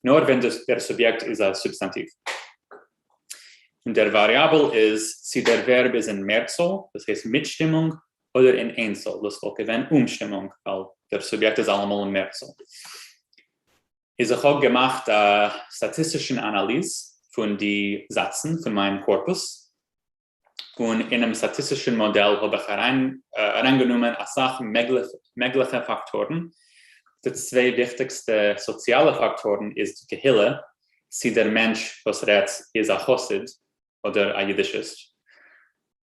נאר ווען דער סוביעקט איז א סובסטאנטיוו. און דער variable איז צי דער verb איז אין מערצאל, דאס הייסט מיטשטימונג, אדער אין איינצאל, דאס וואלט געווען אומשטימונג, ווייל דער סוביעקט איז אלעמאל אין מערצאל. איז איך האב געמאכט א סטאטיסטישן אנאליז פון די זאצן פון מיין קארפוס, און אינעם סטאטיסטישן מאדעל האב איך אריינגענומען אסאך מעגליכע פאקטארן, די צוויי וויכטיגסטע סאציאלע פאקטארן איז די קהילה, צי דער מענטש וואס רעדט איז א חסיד אדער א יידישיסט,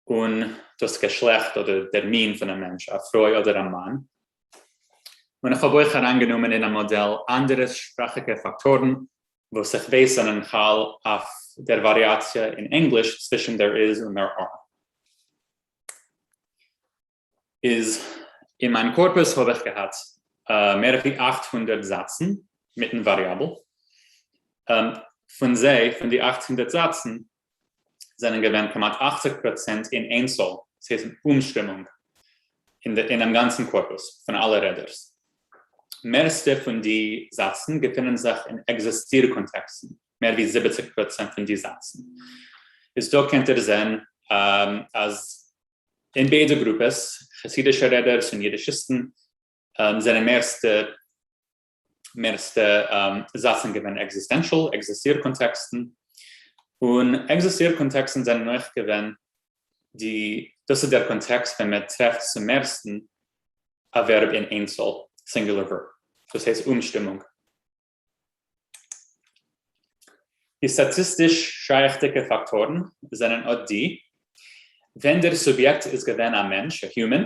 און דאס געשלעכט אדער דער מין פונעם מענטש, א פרוי אדער א מאן. און איך האב אויך אריינגענומען אין א מאדעל אנדערע שפראכיגע פאקטארן וואס איך ווייס זענען חל אויף דער וואריאציע אין ענגליש צווישן there is און there are. איז אין מיין קארפוס האב איך געהאט מער ווי 800 זאצן מיטן variable. פון זיי, פון די 800 זאצן, זענען געווען כמעט 80% אין איינצאל, ס'הייסט אומשטימונג, אינעם גאנצן קארפוס פון אלע רעדערס. מערסטע פון די זאצן געפינען זיך אין עקזיסטיר קאנטעקסטן, מער ווי 70% פון די זאצן. איז דא קענט איר זען אז אין ביידע גרופעס, חסידישע רעדערס און אידישיסטן, זענען מערסטע מערסטע זאצן געווען existential, עקזיסטיר קאנטעקסטן, און עקזיסטיר קאנטעקסטן זענען אויך געווען די, דאס איז דער קאנטעקסט ווען מען טרעפט צום מערסטן א ווערב אין איינצאל, singular verb, דאס הייסט אומשטימונג. די סטאטיסטיש שייכדיגע פאקטארן זענען אט די, ווען דער סוביעקט איז געווען א מענטש, a human,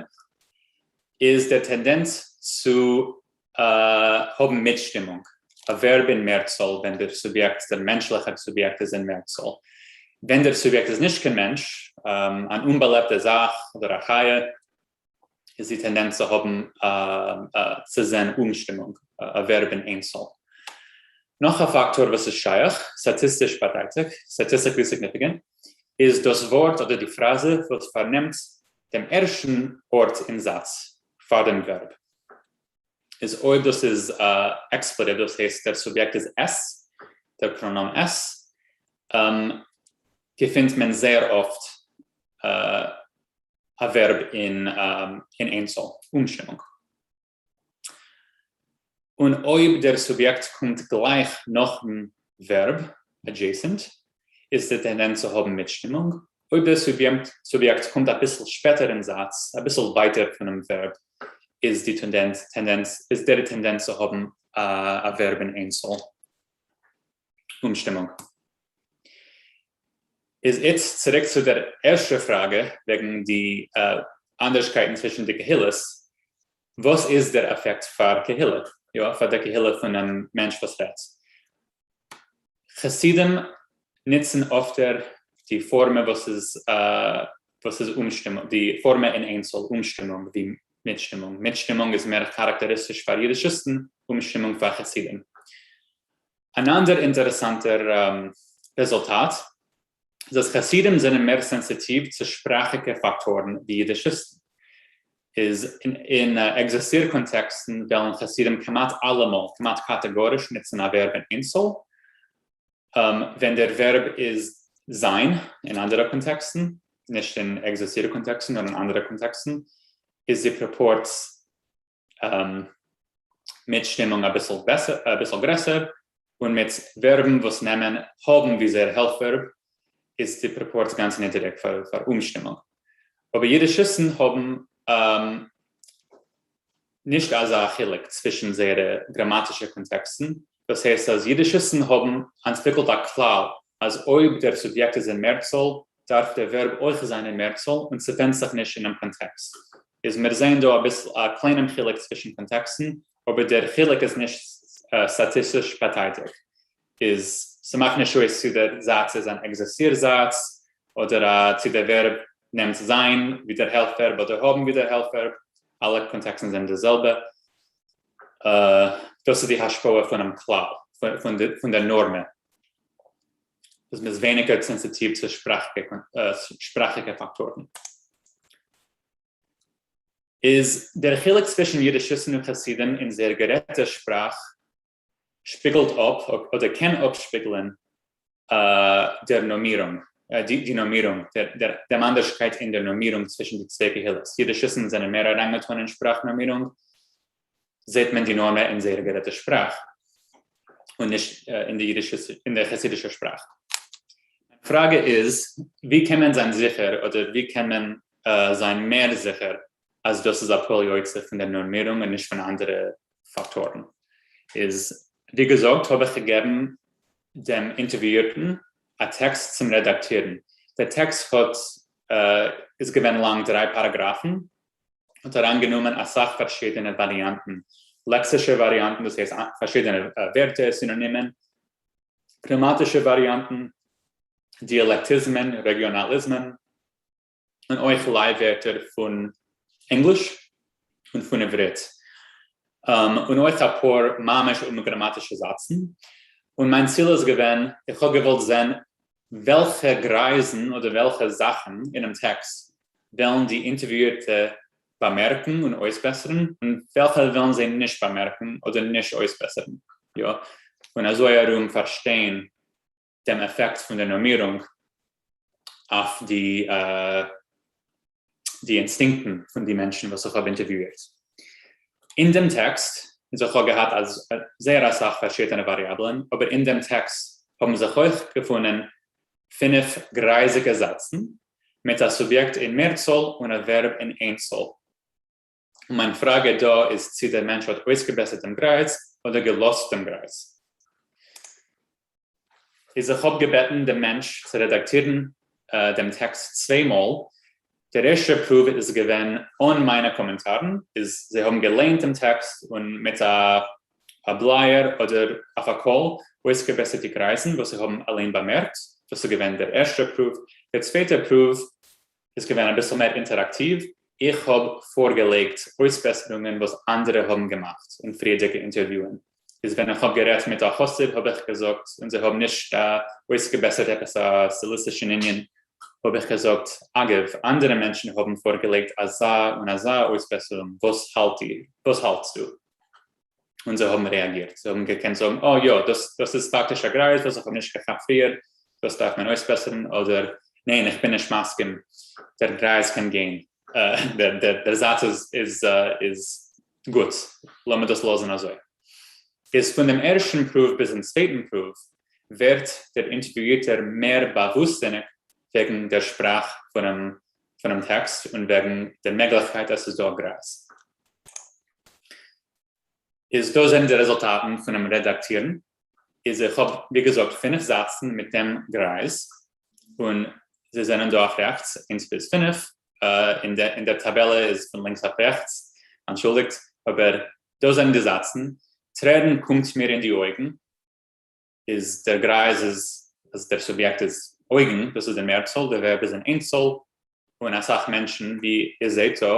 איז דער טענדענץ צו האבן מיטשטימונג, א ווערב אין מערצאל ווען דער סוביעקט, דער מענטשליכער סוביעקט איז אין מערצאל. ווען דער סוביעקט איז נישט קיין מענטש, אן אומבאלעבטע זאך אדער א חיה, איז די טענדענץ צו האבן צו זען אומשטימונג, א ווערב אין איינצאל. נאך א פאקטאר וואס איז שייך, סטאטיסטיש באדייטיג, statistically significant, איז דאס ווארט אדער די פראזע וואס פארנעמט דעם ערשטן ארט אין זאץ פאר דעם ווערב. איז אויב דאס איז expletive, דאס הייסט דער סוביעקט איז עס, דער פראנאם עס, געפינט מען זייער אפט א ווערב אין איינצאל, אומשטימונג. און אויב דער סוביעקט קומט גלייך נאכן ווערב, adjacent, איז די טענדענץ צו האבן מיטשטימונג, אויב דער סוביעקט קומט אביסל שפעטער אין זאץ, אביסל ווייטער פונעם ווערב, איז די טענדענץ איז דער טענדענץ צו האבן א ווערב אין איינצאל, אומשטימונג. איז איצט צוריק צו דער ערשטער פראגע וועגן די אנדערשקייטן צווישן די קהילות, וואס איז דער עפעקט פאר קהילה, יא, פאר דער קהילה פונעם מענטש וואס רעדט? חסידים נוצן אפטער די פארמע וואס איז וואס איז אומשטימונג, די פארמע אין איינצאל, אומשטימונג, ווי מיטשטימונג. מיטשטימונג איז מער כאראקטעריסטיש פאר אידישיסטן, אומשטימונג פאר חסידים. אן אנדער אינטערעסאנטער רעזולטאט איז אז חסידים זענען מער סענסיטיוו צו שפראכיקע פאקטארן ווי אידישיסטן. איז אין עקזיסטיר קאנטעקסטן וועלן חסידים כמעט אלעמאל, כמעט קאטעגאריש נוצן א ווערב אין איינצאל, ווען דער ווערב איז זיין, אין אנדערע קאנטעקסטן, נישט אין עקזיסטיר קאנטעקסטן נאר אין אנדערע קאנטעקסטן, איז די פראפארץ מיטשטימונג אביסל בעסער, אביסל גרעסער, און מיט ווערבן וואס נעמען האבן ווי זייער העלפווערב איז די פראפארץ גאנץ נידעריג פאר אומשטימונג. אבער אידישיסטן האבן נישט אזא חילוק צווישן זייערע גראמאטישע קאנטעקסטן, דאס הייסט אז אידישיסטן האבן אנטוויקלט א כלל אז אויב דער סוביעקט איז אין מערצאל דארף דער ווערב אויך זיין אין מערצאל און ס'ווענדט זיך נישט אינעם קאנטעקסט. איז מיר זעען דא אביסל א קליינעם חילוק צווישן קאנטעקסטן, אבער דער חילוק איז נישט סטאטיסטיש באטייטיג. איז ס'מאכט נישט אויס צו דער זאץ איז אן עקזיסטיר זאץ, אדער א צו דער ווערב נעמט זיין ווי דער העלפווערב אדער האבן ווי דער העלפווערב, אלע קאנטעקסטן זענען די זעלבע. דאס איז די השפעה פונעם כלל, פון דער נארמע. אז מ'איז ווייניגער סענסיטיוו צו שפראכיגע פאקטארן. איז דער חילוק צווישן אידישיסטן און חסידים אין זייער גערעדטע שפראך שפיגלט אפ אדער קען אפשפיגלען דער נארמירונג, די נארמירונג, דעם אנדערשקייט אין דער נארמירונג צווישן די צוויי קהילות. אידישיסטן זענען מער אריינגעטאן אין שפראך נארמירונג, זעט מען די נארמע אין זייער גערעדטע שפראך און נישט אין די אידישע אין דער חסידישער שפראך. מיין פראגע איז, ווי קען מען זיין זיכער אדער ווי קען מען זיין מער זיכער אז דאס איז א פועל יוצא פון דער נארמירונג און נישט פון אנדערע פאקטארן? איז ווי געזאגט האב איך געגעבן דעם אינטערוויאירטן א טעקסט צום רעדאקטירן. דער טעקסט האט איז געווען לאנג דריי פאראגראפן, האט אריינגענומען אסאך פארשידענע וואריאנטן, לעקסישע וואריאנטן, דאס הייסט פארשידענע ווערטער, סינאנימען, גראמאטישע וואריאנטן, דיאלעקטיזמען, רעגיאנאליזמען, און אויך ליי-ווערטער פון ענגליש און פון עברית, און אויך אפאר ממש אומגראמאטישע זאצן, און מיין ציל איז געווען, איך האב געוואלט זען וועלכע גרייזן אדער וועלכע זאכן אינעם טעקסט וועלן די אינטערוויאירטע באמערקן און אויסבעסערן און וועלכע וועלן זיי נישט באמערקן אדער נישט אויסבעסערן, יא, און אזוי ארום פארשטיין דעם עפעקט פון דער נארמירונג אויף די די אינסטינקטן פון די מענטשן וואס איך האב אינטערוויאירט. אין דעם טעקסט, איז איך האב געהאט זייער אסאך פארשידענע וואריאבלען, אבער אין דעם טעקסט האבן זיך אויך געפונען פינף גרייזיגע זאצן, מיט א סוביעקט אין מערצאל און א ווערב אין איינצאל. און מיין פראגע דא איז צי דער מענטש האט אויסגעבעסערט דעם גרייז אדער געלאזט דעם גרייז. איז איך האב געבעטן דעם מענטש צו רעדאקטירן דעם טעקסט צוויי מאל, דער ערשטער פרואוו איז געווען אן מיינע קאמענטארן, איז זיי האבן געליינט דעם טעקסט און מיט א בלייער אדער אויף א קול אויסגעבעסערט די גרייזן וואס זיי האבן אליין באמערקט, דאס איז געווען דער ערשטער פרואוו, דער צווייטער פרואוו איז געווען אביסל מער אינטעראקטיוו, איך האב פארגעלייגט אויסבעסערונגען וואס אנדערע האבן געמאכט אין פריערדיגע אינטערוויוען, איז ווען איך האב גערעדט מיט א חסיד האב איך געזאגט, און זיי האבן נישט אויסגעבעסערט עפעס א סטיליסטישן ענין, האב איך געזאגט, אגב, אנדערע מענטשן האבן פארגעלייגט אזא און אזא אויסבעסערונג, וואס האלט איר? וואס האלטסטו? און זיי האבן רעאגירט, זיי האבן געקענט זאגן, אה יא, דאס דאס איז פאקטיש א גרייז וואס איך האב נישט געכאפט פריער, דאס דארף מען אויסבעסערן, אדער ניין, איך בין נישט מסכים, דער גרייז קען גיין, דער דער דער זאץ איז איז איז גוט, לאמיר דאס לאזן אזוי. איז פון דעם ערשטן פרואוו ביזן צווייטן פרואוו ווערט דער אינטערוויואירטער מער באוואוסטזיניג וועגן דער שפראך פונעם פונעם טעקסט און וועגן דער מעגליכקייט אז ס'איז דא א גרייז. איז דא זענען די רעזולטאטן פונעם רעדאקטירן, איז איך האב ווי געזאגט פינף זאצן מיט דעם גרייז, און זיי זענען דא אויף רעכטס, איינס ביז פינף, אין דער טאבעלע איז פון לינקס אויף רעכטס, אנטשולדיגט, אבער דא זענען די זאצן, טרערן קומט מיר אין די אויגן, איז דער גרייז איז אז דער סוביעקט איז אויגן, דאס איז די מערצאל, דער ווערב איז אין איינצאל, און אסאך מענטשן ווי איר זעהט דא,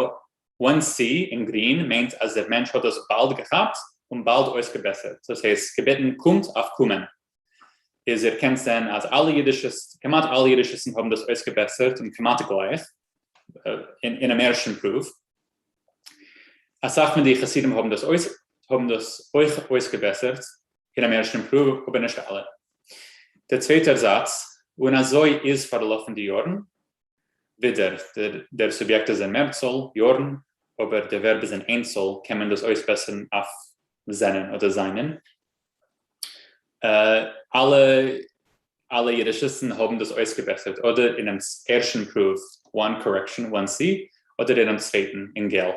one C אין גרין מיינט אז דער מענטש האט דאס באלד געכאפט און באלד אויסגעבעסערט, דאס הייסט געבעטן קומט אויף קומען, איז איר קענט זעהן אז אלע אידישיסט, כמעט אלע אידישיסטן האבן דאס אויסגעבעסערט און כמעט גלייך אינעם ערשטן פרואוו. אסאך פון די חסידים האבן דאס האבן דאס אויך אויסגעבעסערט אינעם ערשטן פרואוו אבער נישט אלע. דער צווייטער זאץ, און אזוי איז פארלאפן די יארן, ווידער, דער סוביעקט איז אין מערצאל, יארן, אבער דער ווערב איז אין איינצאל, קען מען דאס אויסבעסערן אויף זענען אדער זיינען. אלע אלע אידישיסטן האבן דאס אויסגעבעסערט אדער אינעם ערשטן פרואוו, one correction, one C, אדער אינעם צווייטן, אין געל.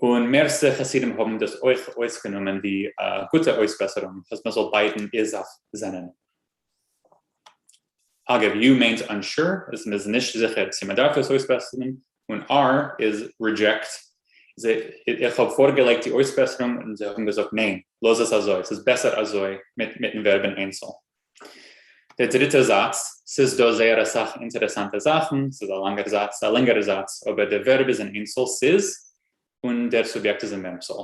און מערסטע חסידים האבן דאס אויך אויסגענומען ווי א גוטע אויסבעסערונג אז מען זאל בייטן איז אויף זענען. אגב, U מיינט unsure, אז מען איז נישט זיכער צו מען דארף עס אויסבעסערן, און R איז reject, איך האב פארגעלייגט די אויסבעסערונג און זיי האבן געזאגט ניין, לאז עס אזוי, ס'איז בעסער אזוי מיטן ווערב אין איינצאל. דער דריטער זאץ, ס'איז דא זייער אסאך אינטערעסאנטע זאכן, ס'איז א לאנגער זאץ, א לענגערע זאץ, אבער דער ווערב איז אין איינצאל ס'איז, און דער סוביעקט איז אין מערצאל.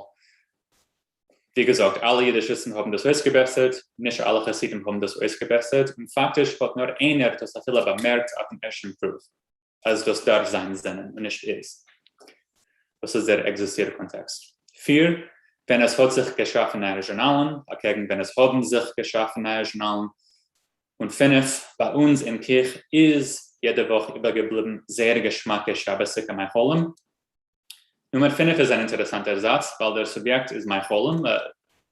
ווי געזאגט, אלע אידישיסטן האבן דאס אויסגעבעסערט, נישט אלע חסידים האבן דאס אויסגעבעסערט, און פאקטיש האט נאר איינער דאס אפילו באמערקט אויפן ערשטן פרואוו, אז דאס דארף זיין זענען און נישט איז. דאס איז דער עקזיסטיר קאנטעקסט. פיר, ווען עס האט זיך געשאפן נייע זשורנאלן, אקעגן ווען עס האבן זיך געשאפן נייע זשורנאלן. און פינף, ביי אונז אין קיך איז יעדע וואך איבערגעבליבן זייער געשמאקע שבת'דיגע מאכלים. נומער פינף איז אן אינטערעסאנטער זאץ, ווייל דער סוביעקט איז מאכלים,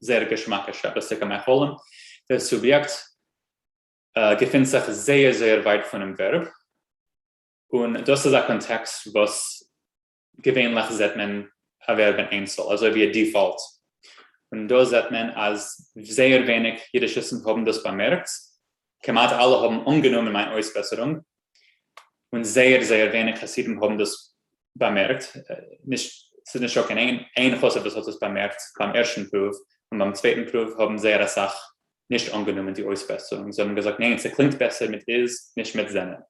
זייער געשמאקע שבת'דיגע מאכלים. דער סוביעקט געפינט זיך זייער זייער ווייט פונעם ווערב, און דאס איז א קאנטעקסט וואס געווענליך זעט מען א ווערב אין איינצאל, אזוי ווי א default, און דא זעט מען אז זייער ווייניג אידישיסטן האבן דאס באמערקט, כמעט אלע האבן אנגענומען מיין אויסבעסערונג, און זייער זייער ווייניג חסידים האבן דאס באמערקט, נישט, ס'איז נישטא קיין איין חסיד וואס האט דאס באמערקט ביים ערשטן פרואוו, און ביים צווייטן פרואוו האבן זייער אסאך נישט אנגענומען די אויסבעסערונג, זיי האבן געזאגט ניין, ס'קלינגט בעסער מיט איז, נישט מיט זענען.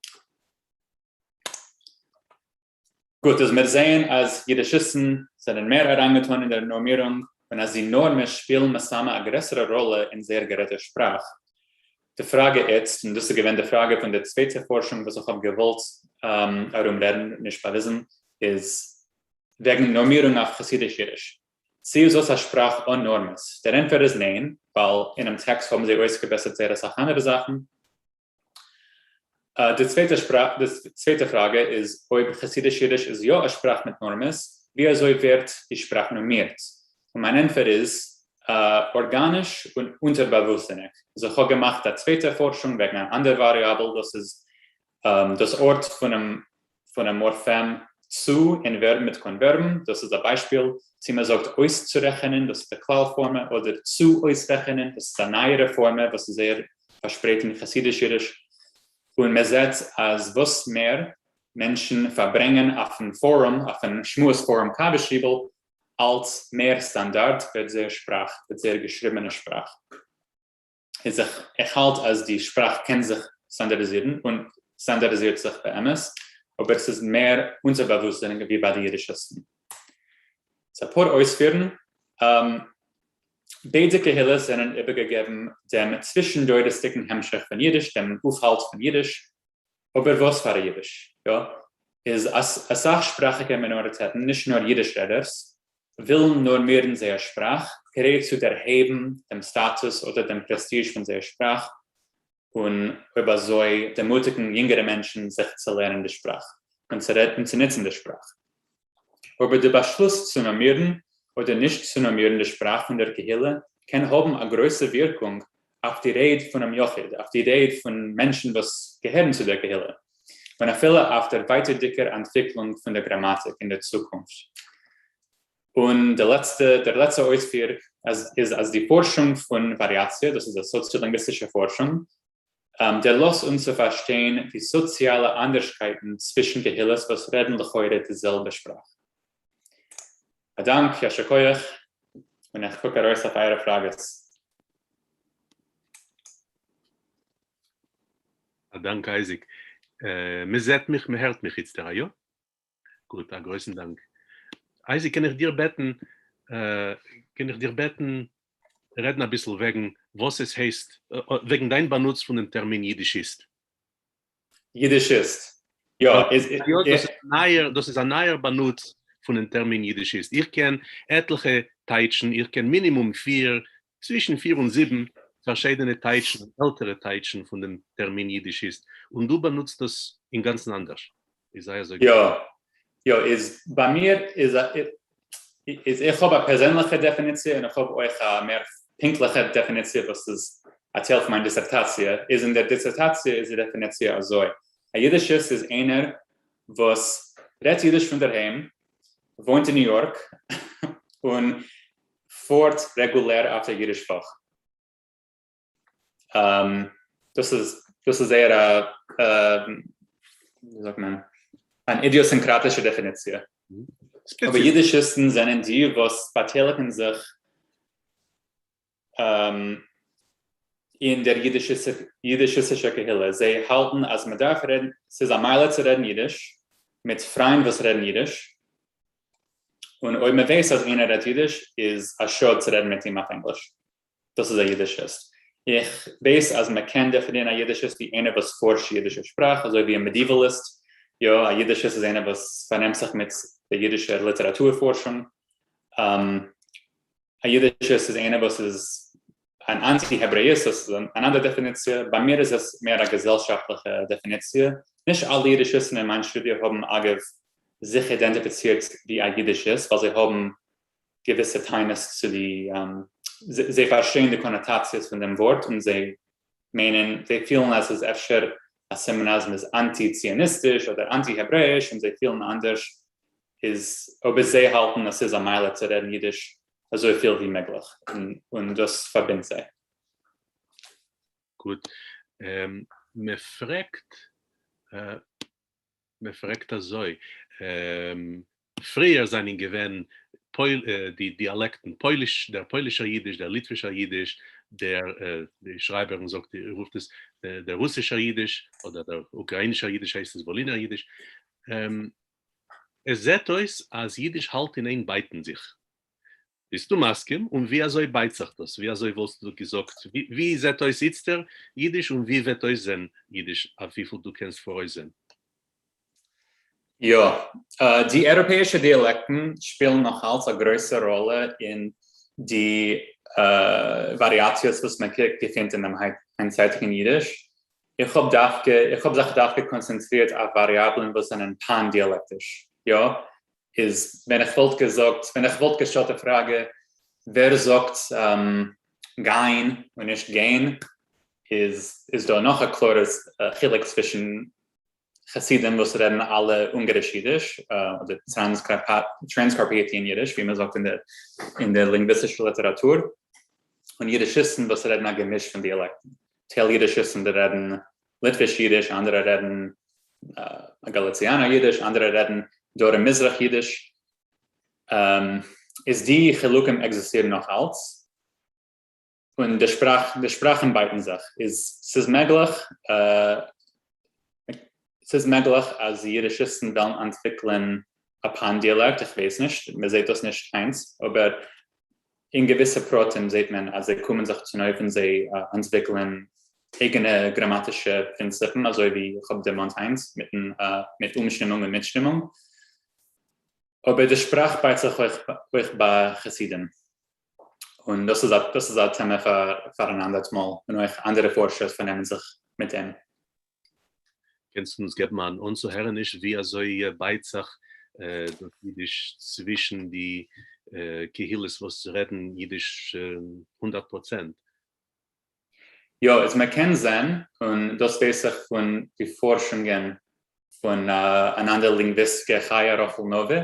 גוט, אז מיר זעען אז אידישיסטן זענען מער אריינגעטאן אין דער נארמירונג און אז די נארמעס שפילן מסתמא א גרעסערע ראלע אין זייער גערעדטער שפראך. די פראגע איצט, און דאס איז געווען די פראגע פון דער צווייטער פארשונג וואס איך האב געוואלט ארומרעדן, נישט באוויזן, איז. וועגן נארמירונג אויף חסידיש אידיש. צי איז דאס א שפראך אן נארמעס? דער ענטפער איז ניין, ווייל אינעם טעקסט האבן זיי אויסגעבעסערט זייער אסאך אנדערע זאכן. די צווייטע די צווייטע פראגע איז אויב חסידיש אידיש איז יא א שפראך מיט נארמעס, ווי אזוי ווערט די שפראך נארמירט? און מיין ענטפער איז, ארגאניש און אונטערבאוואוסטזיניג. אז איך האב געמאכט א צווייטע פארשונג וועגן אן אנדער וואריאבל, דאס איז דאס ארט פונעם פונעם מארפעם צו אין ווערבן מיט קאנווערבן, דאס איז א ביישפיל, צי מען זאגט אויסצורעכענען, דאס איז די כלל פארמע, אדער צו אויסרעכענען, דאס איז א נייערע פארמע וואס איז זייער פארשפרייט אין חסידיש אידיש, און מען זעט אז וואס מער מענטשן פארברענגען אויפן פארום, אויפן שמועס פארום קאווע שטיבל, אלץ מער סטאנדארט ווערט זייער שפראך, ווערט זייער געשריבענע שפראך. איז איך איך האלט אז די שפראך קען זיך סטאנדארדיזירן און סטאנדארדיזירט זיך באמת, אבער ס'איז מער אונטערבאוואוסטזיניג ווי ביי די אידישיסטן. ס'איז אפאר אויספירן. ביידע קהילות זענען איבערגעגעבן דעם צווישן-דורות'דיגן המשך פון אידיש, דעם אויפהאלט פון אידיש, אבער וואס פאר א אידיש? יא, איז אסאך שפראכיגע מינאריטעטן, נישט נאר אידיש רעדערס, ווילן נארמירן זייער שפראך כדי צו דערהייבן דעם סטאטוס אדער דעם פרעסטיזש פון זייער שפראך, און אויב אזוי דערמוטיגן יונגערע מענטשן זיך צו לערנען די שפראך און צו רעדן און צו נוצן די שפראך. אבער די באשלוס צו נארמירן אדער נישט צו נארמירן די שפראך פון דער קהילה קען האבן א גרויסע ווירקונג אויף די רייד פונעם יחיד, אויף די רייד פון מענטשן וואס געהערן צו דער קהילה, און אפילו אויף דער ווייטערדיקער אנטוויקלונג פון דער גראמאטיק אין דער צוקונפט. און די לעצטע, דער לעצטער אויספיר אז איז אז די פארשונג פון וואריאציע, דאס איז א סאציאלינגוויסטישע פארשונג, דערלאזט אונז צו פארשטיין די סאציאלע אנדערשקייטן צווישן קהילות וואס רעדן לכאורה די זעלבע שפראך. א דאנק, יישר כח, און איך קוק ארויס אויף אייערע פראגעס. א דאנק אייזיק. מען זעט מיך מען הערט מיך איצטער, א יא? גוט, א גרויסן דאנק. אייזיק קען איך דיר בעטן, קען איך דיר בעטן רעדן אביסל וועגן וואס עס הייסט, וועגן דיין באנוץ פון דעם טערמין יידישיסט? יידישיסט, יא. דאס איז א נייער, דאס איז א נייער באנוץ פונעם טערמין יידישיסט. איך קען עטליכע טייטשן, איך קען מינימום פיר, צווישן פיר און זיבן פארשיידענע טייטשן, עלטערע טייטשן פון דעם טערמין יידישיסט, און דו באנוצט דאס אינגאנצן אנדערש. איז זיי אזוי יא, יא, איז ביי מיר איז איז איך האב א פערזענליכע דעפיניציע און איך האב אויך א מער פונקטליכע דעפיניציע וואס איז א טייל פון מיין דיסערטאציע, איז אין דער דיסערטאציע איז די דעפיניציע אזוי, א אידישיסט איז איינער וואס רעדט אידיש פון דערהיים, וואוינט אין ניו יארק, און פארט רעגולער אויף דער אידיש וואך. דאס איז דאס איז זייער א ווי זאגט מען אן אידיאסינקראטישע דעפיניציע. אבער אידישיסטן זענען די וואס באטייליגן זיך אין דער אידישיסטישער קהילה, זיי האלטן אז מען דארף רעדן, ס'איז א מעלה צו רעדן אידיש מיט פריינד וואס רעדן אידיש, און אויב מען ווייסט אז איינער רעדט אידיש איז א שאד צו רעדן מיט אים אויף ענגליש. דאס איז א אידישיסט. איך ווייס אז מען קען דעפינירן א אידישיסט ווי איינער וואס פארשט אידישע שפראך, אזוי ווי א medievalist, יא, א אידישיסט איז איינער וואס פארנעמט זיך מיט דער אידישער ליטעראטור פארשונג. א אידישיסט איז איינער וואס איז אן אנטי-העברעאיסט, דאס איז אן אנדער דעפיניציע. ביי מיר איז עס מער א געזעלשאפטליכע דעפיניציע. נישט אלע אידישיסטן אין מיין שטודיע האבן אגב זיך אידענטיפיצירט ווי א אידישיסט, ווייל זיי האבן געוויסע טענות צו די, זיי פארשטייען די קאנאטאציעס פון דעם ווארט און זיי מיינען, זיי פילן אז ס'איז אפשר א סימן אז מ'איז אנטי ציוניסטיש אדער אנטי העברעאיש און זיי פילן אנדערש, איז אבער זיי האלטן אז ס'איז א מעלה צו רעדן אידיש אזויפיל ווי מעגליך און דאס פארבינדט זיי. גוט. מ'פרעגט מען פרעגט אזוי, פריער זענען געווען די דיאלעקטן פויליש, דער פוילישער אידיש, דער ליטווישער אידיש, דער, די שרייבערין זאגט, רופט עס דער רוסישער אידיש, אדער דער אוקראינישער אידיש הייסט עס וואלינער אידיש. עס זעט אויס אז אידיש האלט אין איין בייטן זיך. ביסטו מסכים? און ווי אזוי בייט זיך דאס? ווי אזוי וואלסטו געזאגט, ווי זעט אויס איצטער אידיש און ווי וועט אויסזען אידיש אויף וויפיל דו קענסט פאראויסזען? יא, די אייראפעאישע דיאלעקטן שפילן נאך אלץ א גרויסע ראלע אין די וואריאציעס וואס מען געפינט אין דעם היינטצייטיגן אידיש. איך האב דווקא, איך האב זיך דווקא קאנצענטרירט אויף וואריאבלען וואס זענען פאן-דיאלעקטיש. יא, איז ווען איך וואלט געזאגט, ווען איך וואלט געשטעלט די פראגע ווער זאגט גיין און נישט גיין, איז איז דא נאך א קלארע חילוק צווישן חסידים וואס רעדן אלע אונגאריש אידיש, אדער Transcarpathian Yiddish ווי מען זאגט אין דער לינגוויסטישער ליטעראטור, און אידישיסטן וואס רעדן א געמיש פון דיאלעקטן. טייל אידישיסטן רעדן ליטוויש אידיש, אנדערע רעדן גאליציאנער אידיש, אנדערע רעדן דרום מזרח אידיש. איז די חילוקים עקזיסטירן נאך אלץ, און די שפראך, די שפראכן בייטן זיך, איז ס'איז מעגליך, ס'איז מעגליך אז די אידישיסטן וועלן אנטוויקלען א פאן-דיאלעקט, איך ווייס נישט, מען זעט דאס נישט היינט, אבער אין געוויסע פרטים זעט מען אז זיי קומען זיך צונויף און זיי אנטוויקלען אייגענע גראמאטישע פרינציפן, אזוי ווי איך האב דערמאנט היינט מיטן מיט אומשטימונג און מיטשטימונג, אבער די שפראך בייט זיך אויך ביי חסידים. און דאס איז א דאס איז א טעמע פאר פאר אן אנדערט מאל, און אויך אנדערע פארשערס פארנעמען זיך מיט דעם. קענסט אונז געבן אן אנצוהערעניש ווי אזוי בייט זיך דאס אידיש צווישן די קהילות וואס רעדן אידיש 100%? יא, איז מען קען זען, און דאס ווייס איך פון די פארשונגען פון אן אנדער לינגוויסטקע חיה רחל נאווע,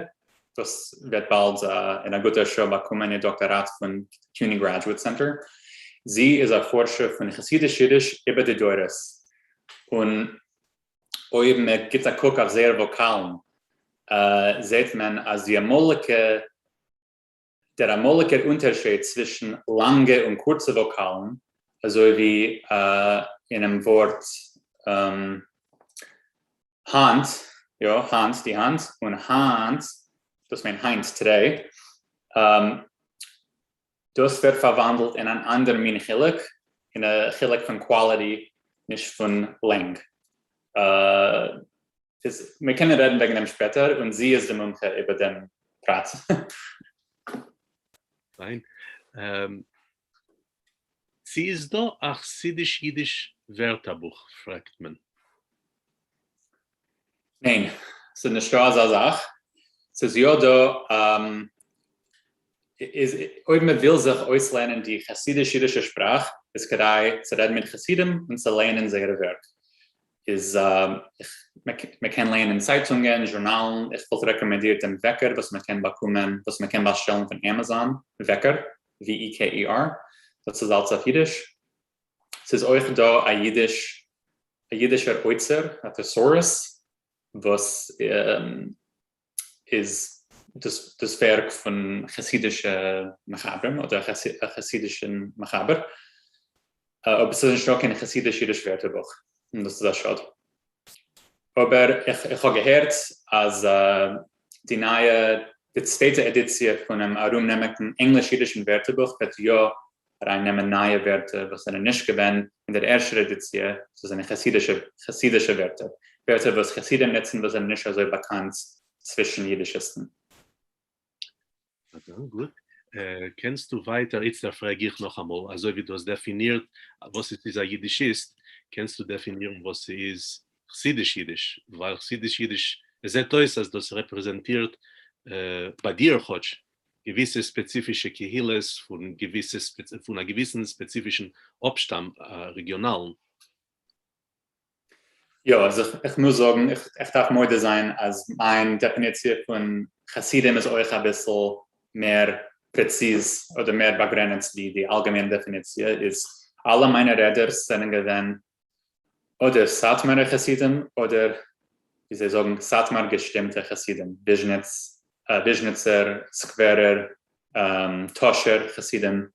וואס וועט באלד אין א גוטער שעה באקומען איר דאקטאראט פון CUNY Graduate Center. זי איז א פארשער פון חסידיש אידיש איבער די דורות, און אויב מען גיבט א קוק אויף זייער וואקאלן זעט מען אז די אמאליגע דער אמאליגער אונטערשייד צווישן לאנגע און קורצע וואקאלן, אזוי ווי אינעם ווארט האנט, יא, האנט, די האנט, און הײַנט, דאס מיינט היינט, today, דאס ווערט פארוואנדלט אין אן אנדער מין חילוק, אין א חילוק פון quality, נישט פון לענג. איז מיר קענען רעדן וועגן דעם שפעטער, און זי איז די מומחה איבער דעם פרט. פיין. צו איז דא א חסידיש אידיש ווערטערבוך פרעגט מען. ניין, ס'איז נישטא אזא זאך. ס'איז יא דא, איז אויב מען וויל זיך אויסלערנען די חסידיש אידישע שפראך איז כדאי צו רעדן מיט חסידים און צו לייענען זייערע ווערק. איז מען קען לייענען צייטונגען, זשורנאלן, איך וואלט רעקאמענדירט דעם וועקער וואס מען קען באקומען, וואס מען קען באשטעלן פון Amazon, וועקער, VEKER, דאס איז אלץ אויף אידיש. ס'איז אויך דא א אידיש, א אידישער אוצר, א thesaurus, וואס איז דאס דאס ווערק פון חסידישע מחברים אדער א חסידישן מחבר, אבער ס'איז נישטא קיין חסידיש אידיש ווערטערבוך, און דאס איז א שאד. אבער איך איך האב געהערט אז די נייע די צווייטע עדיציע פונעם ארומנעמיגן ענגליש-אידישן ווערטערבוך וועט יא ארייננעמען נייע ווערטער וואס זענען נישט געווען אין דער ערשטער עדיציע, דאס זענען חסידישע חסידישע ווערטער, ווערטער וואס חסידים נוצן וואס זענען נישט אזוי באקאנט צווישן אידישיסטן. גוט. קענסטו ווייטער, איצטער פרעג איך נאכאמאל, אזוי ווי דו האסט דעפינירט וואס עס איז א אידישיסט, קענסטו דעפינירן וואס ס'איז חסידיש אידיש, ווייל חסידיש אידיש, עס זעט אויס אז דאס רעפרעזענטירט, ביי דיר כאטש, געוויסע ספעציפישע קהילות פון געוויסע פון א געוויסן ספעציפישן אפשטאם רעגיאנאלן. יא, אז איך מוז זאגן, איך דארף מודה זיין אז מיין דעפיניציע פון חסידים איז אויך אביסל מער פרעציז אדער מער באגרעניצט ווי די אלגעמיינע דעפיניציע איז. אלע מיינע רעדערס זענען געווען אדער סאטמארע חסידים אדער ווי זיי זאגן סאטמאר געשטימטע חסידים, וויזשניץ, וויזשניצער, סקווערער, טאהשער חסידים.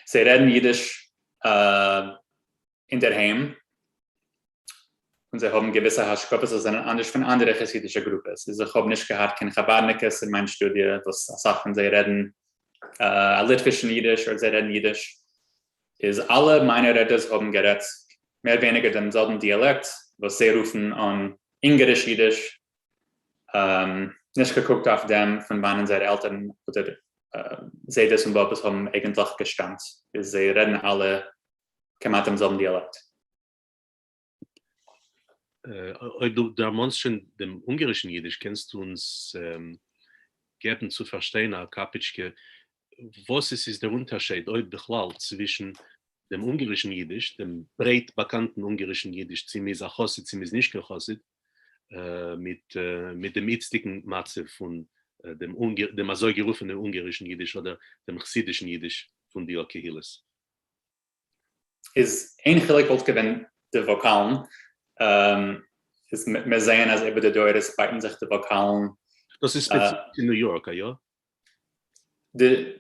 זיי רעדן אידיש אינדערהיים און זיי האבן געוויסע השקפות וואס זענען אנדערש פון אנדערע חסידישע גרופעס. איז איך האב נישט געהאט קיין חבדניקעס אין מיין שטודיע וואס אסאך פון זיי רעדן א ליטווישן אידיש אדער זיי רעדן אידיש. איז אלע מיינע רעדערס האבן גערעדט מער ווייניגער דעם זעלבן דיאלעקט וואס זיי רופן אן אונגאריש אידיש. נישט געקוקט אויף דעם פון וואנען זייערע עלטערן אדער זיידעס און באבעס האבן אייגנטליך געשטאמט, איז זיי רעדן אלע כמעט דעם זעלבן דיאלעקט. אויב דו דערמאנסט שוין דעם אונגערישן אידיש, קענסטו אונז געבן צו פארשטיין א קאפיטשקע וואס עס איז דער אונטערשייד, אויב בכלל, צווישן דעם אונגערישן אידיש, דעם ברייט באקאנטן אונגערישן אידיש, צי מ'איז א חסיד צי מ'איז נישט קיין חסיד, מיט מיט דעם איצטיגן מצב פון דעם דעם אזוי גערופענעם אונגערישן אידיש אדער דעם חסידישן אידיש פון די קהילות. איז איין חילוק וואלט געווען די וואקאלן, איז מיר זעען אז איבער די דורות בייטן זיך די וואקאלן. דאס איז ספעציפיש אין ניו יארק, איא? די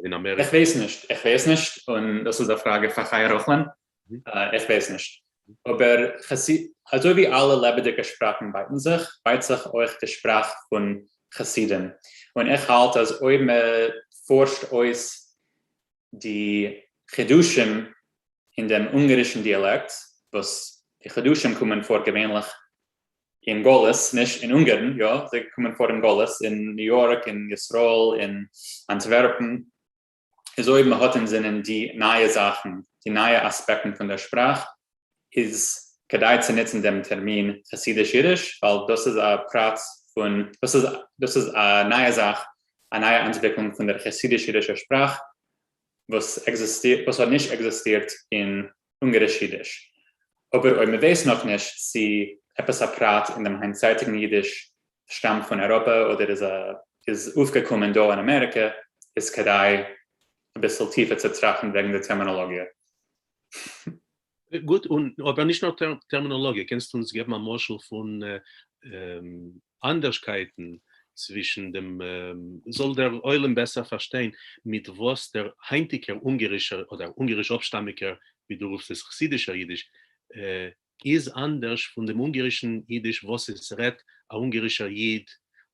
אין אמעריקע? איך ווייס נישט, איך ווייס נישט, און דאס איז א פראגע פאר חיה רחל'ן, איך ווייס נישט. אבער אזוי ווי אלע לעבעדיגע שפראכן בייטן זיך, בייט זיך אויך די שפראך פון חסידים. און איך האלט אז אויב מען פארשט אויס די חידושים אין דעם אונגארישן דיאלעקט, וואס די חידושים קומען פאר געווענליך אין גלות, נישט אין אונגארן, יא, זיי קומען פאר אין גלות, אין ניו יארק, אין ישראל, אין אנטווערפן, איז אויב מען האט אינזינען די נייע זאכן, די נייע אספעקטן פון דער שפראך, איז כדאי צו נוצן דעם טערמין חסידיש אידיש, ווייל דאס איז א פרט פון, דאס איז, דאס איז א נייע זאך, א נייע אנטוויקלונג פון דער חסידיש-אידישער שפראך, וואס עקזיסטירט, וואס האט נישט עקזיסטירט אין אונגאריש אידיש. אבער אויב מען ווייסט נאך נישט צי עפעס א פרט אין דעם היינטצייטיגן אידיש שטאמט פון אייראפע אדער איז א איז אויפגעקומען דא אין אמעריקע, איז כדאי אביסל טיפער צו טראכטן וועגן די טערמינאלאגיע. גוט, און אבער נישט נאר טערמינאלאגיע, קענסט אונז געבן א משל פון אנדערשקייטן צווישן דעם, זאל דער עולם בעסער פארשטיין מיט וואס דער היינטיגער אונגערישער אדער אונגעריש אפשטאמיגער, ווי דו רופסט עס חסידישער אידיש, איז אנדערש פון דעם אונגערישן אידיש וואס עס רעדט א אונגערישער איד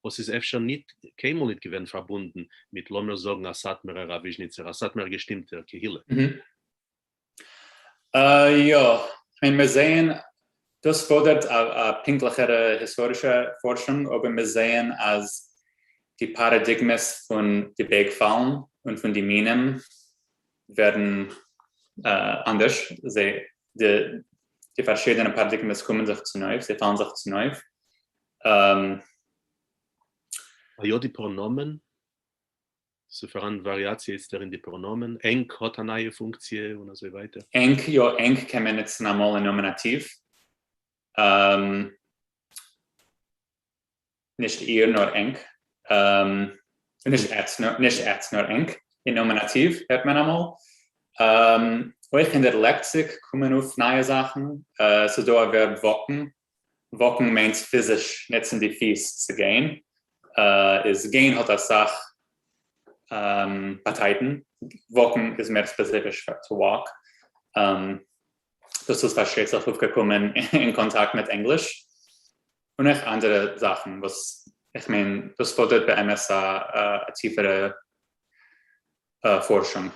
וואס איז אפשר ניט קיינמאל ניט געווען פארבונדן מיט לאמיר זאגן א סאטמארער א וויזשניצער א סאטמארער געשטימטער קהילה. יא, כ'מיין מיר זעען, דאס פאדערט א פונקטליכערע היסטארישע פארשונג, אבער מיר זעען אז די פאראדיגמעס פון די בייגפאלן און פון די מינים ווערן אנדערש, זיי, די פארשידענע פאראדיגמעס קומען זיך צונויף, זיי פאלן זיך צונויף. יא די פראנאמען ס'פאראן וואריאציע איצטער אין די פראנאמען, ענק האט א נייע פונקציע און אזוי ווייטער. ענק, יא, ענק קען מען נוצן אמאל אין נאמינאטיוו. נישט איר נאר ענק. נישט עץ, נישט עץ נאר ענק. אין נאמינאטיוו הערט מען אמאל. אויך אין דער לעקסיק קומען אויף נייע זאכן. ס'איז דא א ווערב וואקן. וואקן מיינט פיזיש נוצן די פיס צו גיין, איז גיין האט אסאך באטייטן, וואקן איז מער ספעציפיש פאר to walk, דאס איז פארשטייט זיך אויפגעקומען אין קאנטאקט מיט ענגליש, און אויך אנדערע זאכן וואס איך מיין דאס פאדערט באמת א טיפערע פארשונג.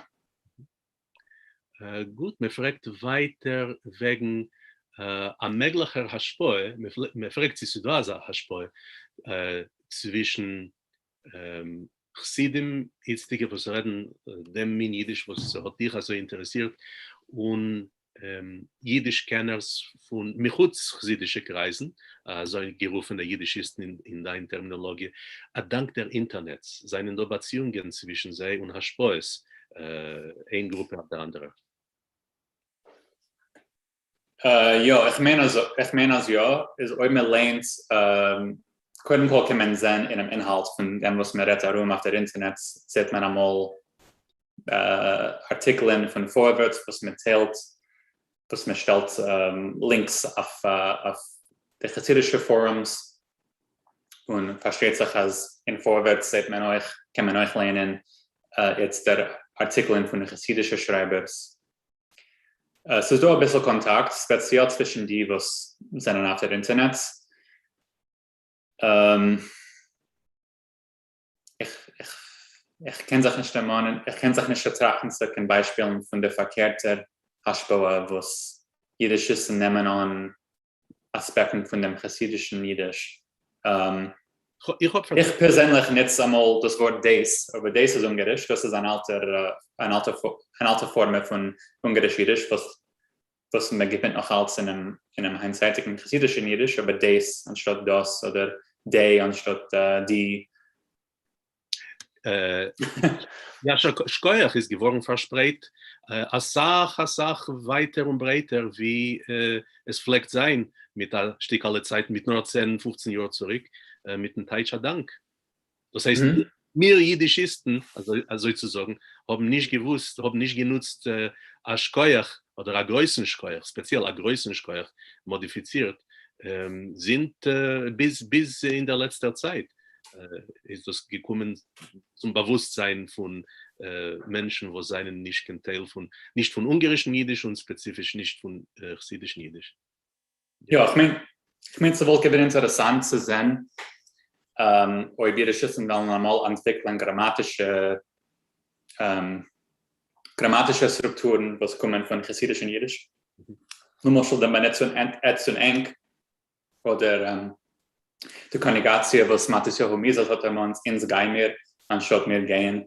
גוט, מען פרעגט ווייטער וועגן א מעגליכער השפעה, מען פרעגט צו ס'איז דא אזא השפעה צווישן חסידים איצטיגע וואס רעדן דעם מין אידיש וואס האט דיך אזוי אינטערעסירט, און אידיש קענערס פון מחוץ חסידישע קרייזן, אזוי גערופענע אידישיסטן אין דיין טערמינאלאגיע, א דאנק דער אינטערנעץ זענען דא באציאונגען צווישן זיי און השפעות איין גרופע אויף דער אנדערער. יא, איך מיין אז איך מיין אז יא, איז אויב מען ליינט, קודם כל קען מען זען אינעם אינהאלט פון דעם וואס מען רעדט ארום אויף דער אינטערנעט זעט מען אמאל ארטיקלען פון פארווערטס וואס מען טיילט, וואס מען שטעלט links אויף די חסידישע forums, און פארשטייט זיך אז אין פארווערטס זעט מען אויך, קען מען אויך ליינען איצטער ארטיקלען פון חסידישע שרייבערס. ס'איז דא אביסל קאנטאקט, ספעציעל צווישן די וואס זענען אויף דער אינטערנעט. איך קען זיך נישט דערמאנען, איך קען זיך נישט דערטראכטן צו קיין ביישפילן פון דער פארקערטער השפעה וואס אידישיסטן נעמען אן אספעקטן פון דעם חסידישן אידיש. איך פערזענליך נוץ אמאל דאס ווארט דאס, אבער דאס איז אונגאריש, דאס איז אן אלטער אן אלטע פארמע פון אונגאריש אידיש וואס וואס מען געפינט נאך אלץ אינעם אינעם היינטצייטיגן חסידישן אידיש, אבער דאס אנשטאט דאס אדער די אנשטאט די. יישר כח איז געווארן פארשפרייט אסאך אסאך ווייטער און ברייטער ווי עס פלעגט זיין מיט א שטיקעלע צייט מיט נאר צען פופצן יאר צוריק מיטן טייטש א דאנק. דאס הייסט מיר אידישיסטן אזוי צו זאגן האבן נישט געוואוסט האבן נישט גענוצט א שכוח אדער א גרויסן שכוח ספעציעל א גרויסן שכוח מאדיפיצירט זינט ביז ביז אין דער לעצטער צייט איז דאס געקומען צום באוואוסטזיין פון מענטשן וואס זענען נישט קיין טייל פון, נישט פון אונגערישן אידיש און ספעציפיש נישט פון חסידישן אידיש. יא, איך מיין, איך מיין ס'וואלט געווען אינטערעסאנט צו זען אויב אידישיסטן וועלן אמאל אנטוויקלען גראמאטישע גראמאטישע סטרוקטורן וואס קומען פון חסידישן אידיש. למשל דעם באנוץ פון עץ און ענק אדער די קאניוגאציע וואס מתתיהו מיזעלס האט דערמאנט, אונז גיימיר אנשטאט מיר גייען,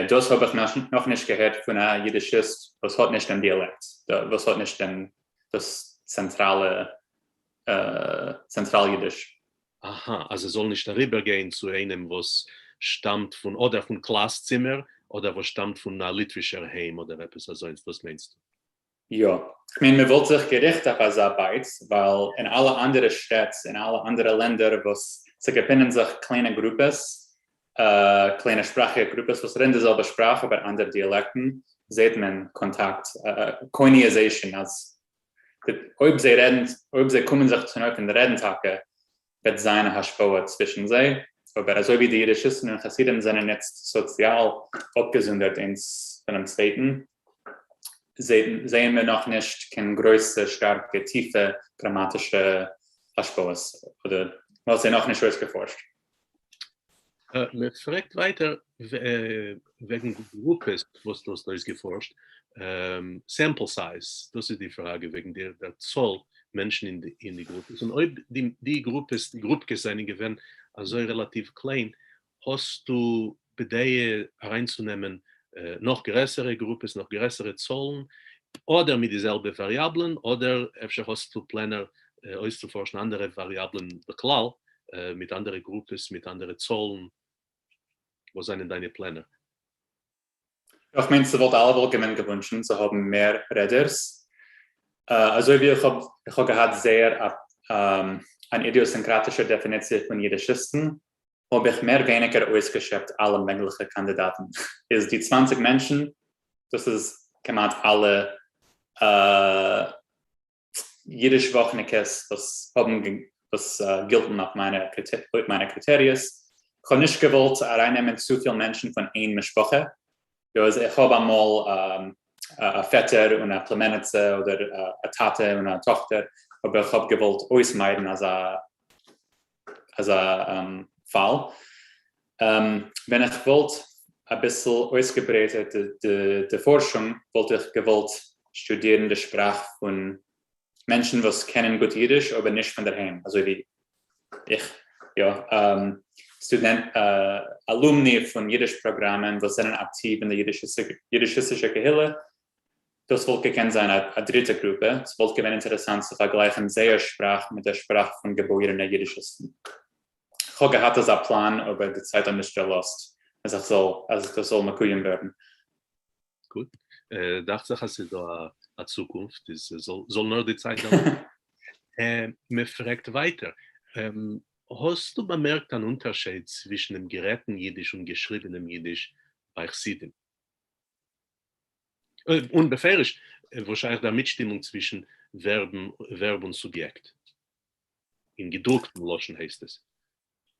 דאס האב איך נאכנישט געהערט פון א אידישיסט וואס האט נישט דעם דיאלעקט, וואס האט נישט דעם דאס צענטראלע צענטראל אידיש. אהא, אז עס זאל נישט אריבערגיין צו איינעם וואס שטאמט פון אדער פון קלאס צימער אדער וואס שטאמט פון א ליטווישער היים אדער עפעס אזוינס, דאס מיינסטו? יא. כ'מיין מ'וואלט זיך געריכט אויף אזא בייט, ווייל אין אלע אנדערע שטעט אין אלע אנדערע לענדער וואס ס'געפינען זיך קליינע גרופעס, קליינע שפראכיגע גרופעס וואס רעדן די זעלבע שפראך אבער אנדערע דיאלעקטן, זעהט מען קאנטאקט, koineization, אז אויב זיי רעדן, אויב זיי קומען זיך צונויף און רעדן טאקע, וועט זיין א השפעה צווישן זיי, אבער אזוי ווי די אידישיסטן און חסידים זענען איצט סאציאל אפגעזונדערט איינס פונעם צווייטן, זעען מיר נאכנישט קיין גרויסע שטארקע טיפע גראמאטישע השפעות, אדער מ'האט זיי נאכנישט אויסגעפארשט. מען פרעגט ווייטער וועגן גרופעס וואס דו האסט אויסגעפארשט, sample size, דאס איז די פראגע וועגן דער צאל מענטשן אין די גרופעס, און אויב די גרופעס, די גרופקעס זענען געווען אזוי רעלאטיוו קליין, האסטו בדעה אריינצונעמען נאך גרעסערע גרופעס, נאך גרעסערע צאלן, אדער מיט די זעלבע וואריאבלען, אדער אפשר האסטו פלענער אויסצופארשן אנדערע וואריאבלען בכלל, מיט אנדערע גרופעס, מיט אנדערע צאלן, וואס זענען דיינע פלענער? איך מיין ס'וואלט אלעמאל געווען געוואונטשן צו האבן מער רעדערס, אזוי ווי איך האב איך האב געהאט זייער אן אידיאסינקראטישע דעפיניציע פון אידישיסטן, האב איך מער ווייניגער אויסגעשעפט אלע מעגליכע קאנדידאטן, איז די 20 מענטשן, דאס איז כמעט אלע אידיש-וואכניקעס וואס האבן וואס גילטן אויף מיינע לויט מיינע קריטעריעס. כ'האב נישט געוואלט ארייננעמען צופיל מענטשן פון איין משפחה, אז איך האב אמאל א פעטער און א פלומעניצע אדער א טאטע און א טאכטער, אבער איך האב געוואלט אויסמיידן אזא אזא פאל. ווען איך וואלט אביסל אויסגעברייטערט די פארשונג וואלט איך געוואלט שטודירן די שפראך פון מענטשן וואס קענען גוט אידיש אבער נישט פון דערהיים אזוי ווי איך, יא, סטודענט, alumni פון אידיש פראגראמען וואס זענען אקטיוו אין די אידישיסטישע קהילה, דאס וואלט געקענט זיין א דריטע גרופע, ס'וואלט געווען אינטערעסאנט צו פארגלייכן זייער שפראך מיט דער שפראך פון געבוירענע אידישיסטן. כ'האב געהאט אזא פלאן אבער די צייט האט נישט דערלאזט אז איך זאל אז דאס זאל מקוים ווערן. גוט, דאכט זיך אז ס'איז דא א צוקונפט, איז זאל נאר די צייט דערלאזן. מען פרעגט ווייטער, האסטו באמערקט אן אונטערשייד צווישן דעם גערעדטן אידיש און געשריבענעם אידיש ביי חסידים? און בפירוש וואס שייך דער מיטשטימונג צווישן ווערבן ווערב און סוביעקט. אין געדרוקטן לשון הייסט עס.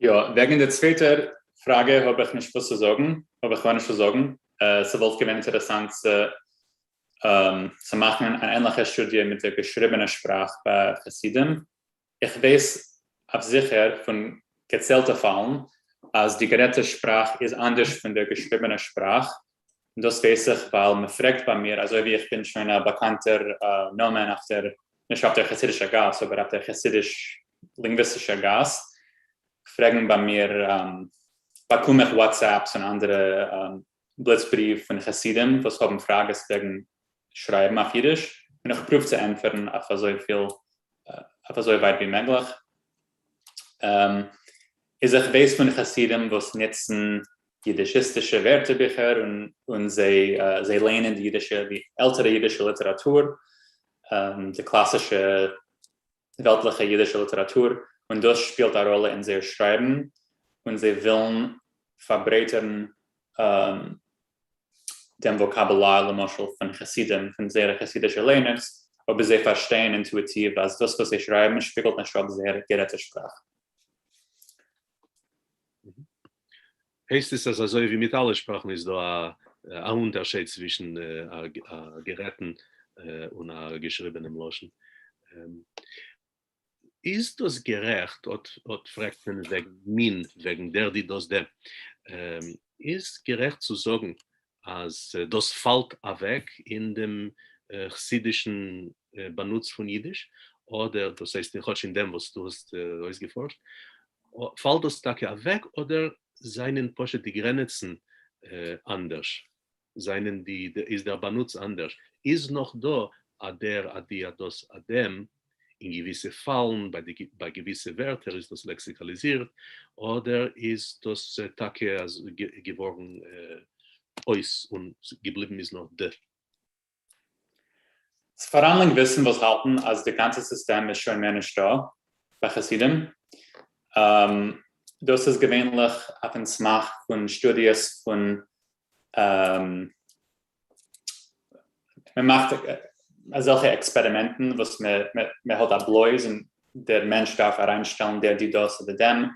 יא, וועגן די צווייטער פראגע האב איך נישט וואס צו זאגן, האב איך גארנישט צו זאגן, ס'וואלט געווען אינטערעסאנט צו צו מאכן אן ענליכע שטודיע מיט דער געשריבענע שפראך ביי חסידים, איך ווייס אויף זיכער פון געציילטע פאלן אז די גערעדטע שפראך איז אנדערש פון דער געשריבענע שפראך, און דאס ווייס איך ווייל מען פרעגט ביי מיר אזוי ווי איך בין שוין א באקאנטער נאמען אויף דער, נישט אויף דער חסידישער גאס, אבער אויף דער חסידיש-לינגוויסטישער גאס. פרעגן ביי מיר, באקום איך WhatsApps און אנדערע בליץ בריוו פון חסידים וואס האבן פראגעס וועגן שרייבן אויף אידיש, און איך פרואוו צו ענטפערן אויף אזויפיל, אויף אזוי ווייט ווי מעגליך. איז איך ווייס פון חסידים וואס נוצן יידישיסטישע ווערטערביכער און זיי זיי לערנען די אידישע, די עלטערע אידישע ליטעראטור, די קלאסישע וועלטליכע אידישע ליטעראטור, און דאס שפילט א ראלע אין זייער שרייבן, און זיי ווילן פארברייטערן דעם וואקאבולאר למשל פון חסידים, פון זייערע חסידישע לערנערס, אבער זיי פארשטייען אינטואיטיוו אז דאס וואס זיי שרייבן שפיגלט נישט אפ זייער גערעדטע שפראך. הייסט עס אז אזוי ווי מיט אלע שפראכן איז דא א אונטערשייד צווישן א גערעדטן און א געשריבענעם לשון. איז דאס גערעכט? אט אט פרעגט מען וועגן מין, וועגן דער די דאס דעם. איז גערעכט צו זאגן אז דאס פאלט אוועק אין דעם חסידישן באנוץ פון אידיש, אדער דאס הייסט כאטש אין דעם וואס דו האסט אויסגעפארשט, פאלט דאס טאקע אוועק אדער זענען פשוט די גרענעצן אנדערש, זענען די איז דער באנוץ אנדערש, איז נאך דא א דער א די א דאס א דעם, אין געוויסע פאלן ביי די ביי געוויסע ווערטער איז דאס לעקסיקאליזירט, אדער איז דאס טאקע געווארן אויס און געבליבן איז נאר ד. ס'פאראן לינגוויסטן וואס האלטן אז די גאנצע סיסטעם איז שוין מער נישטא ביי חסידים. דאס איז געווענליך אויפן סמך פון שטודיעס פון מען מאכט אזעלכע עקספערימענטן וואס מען האט א בלויז און דער מענטש דארף אריינשטעלן דער די דאס אדער דעם,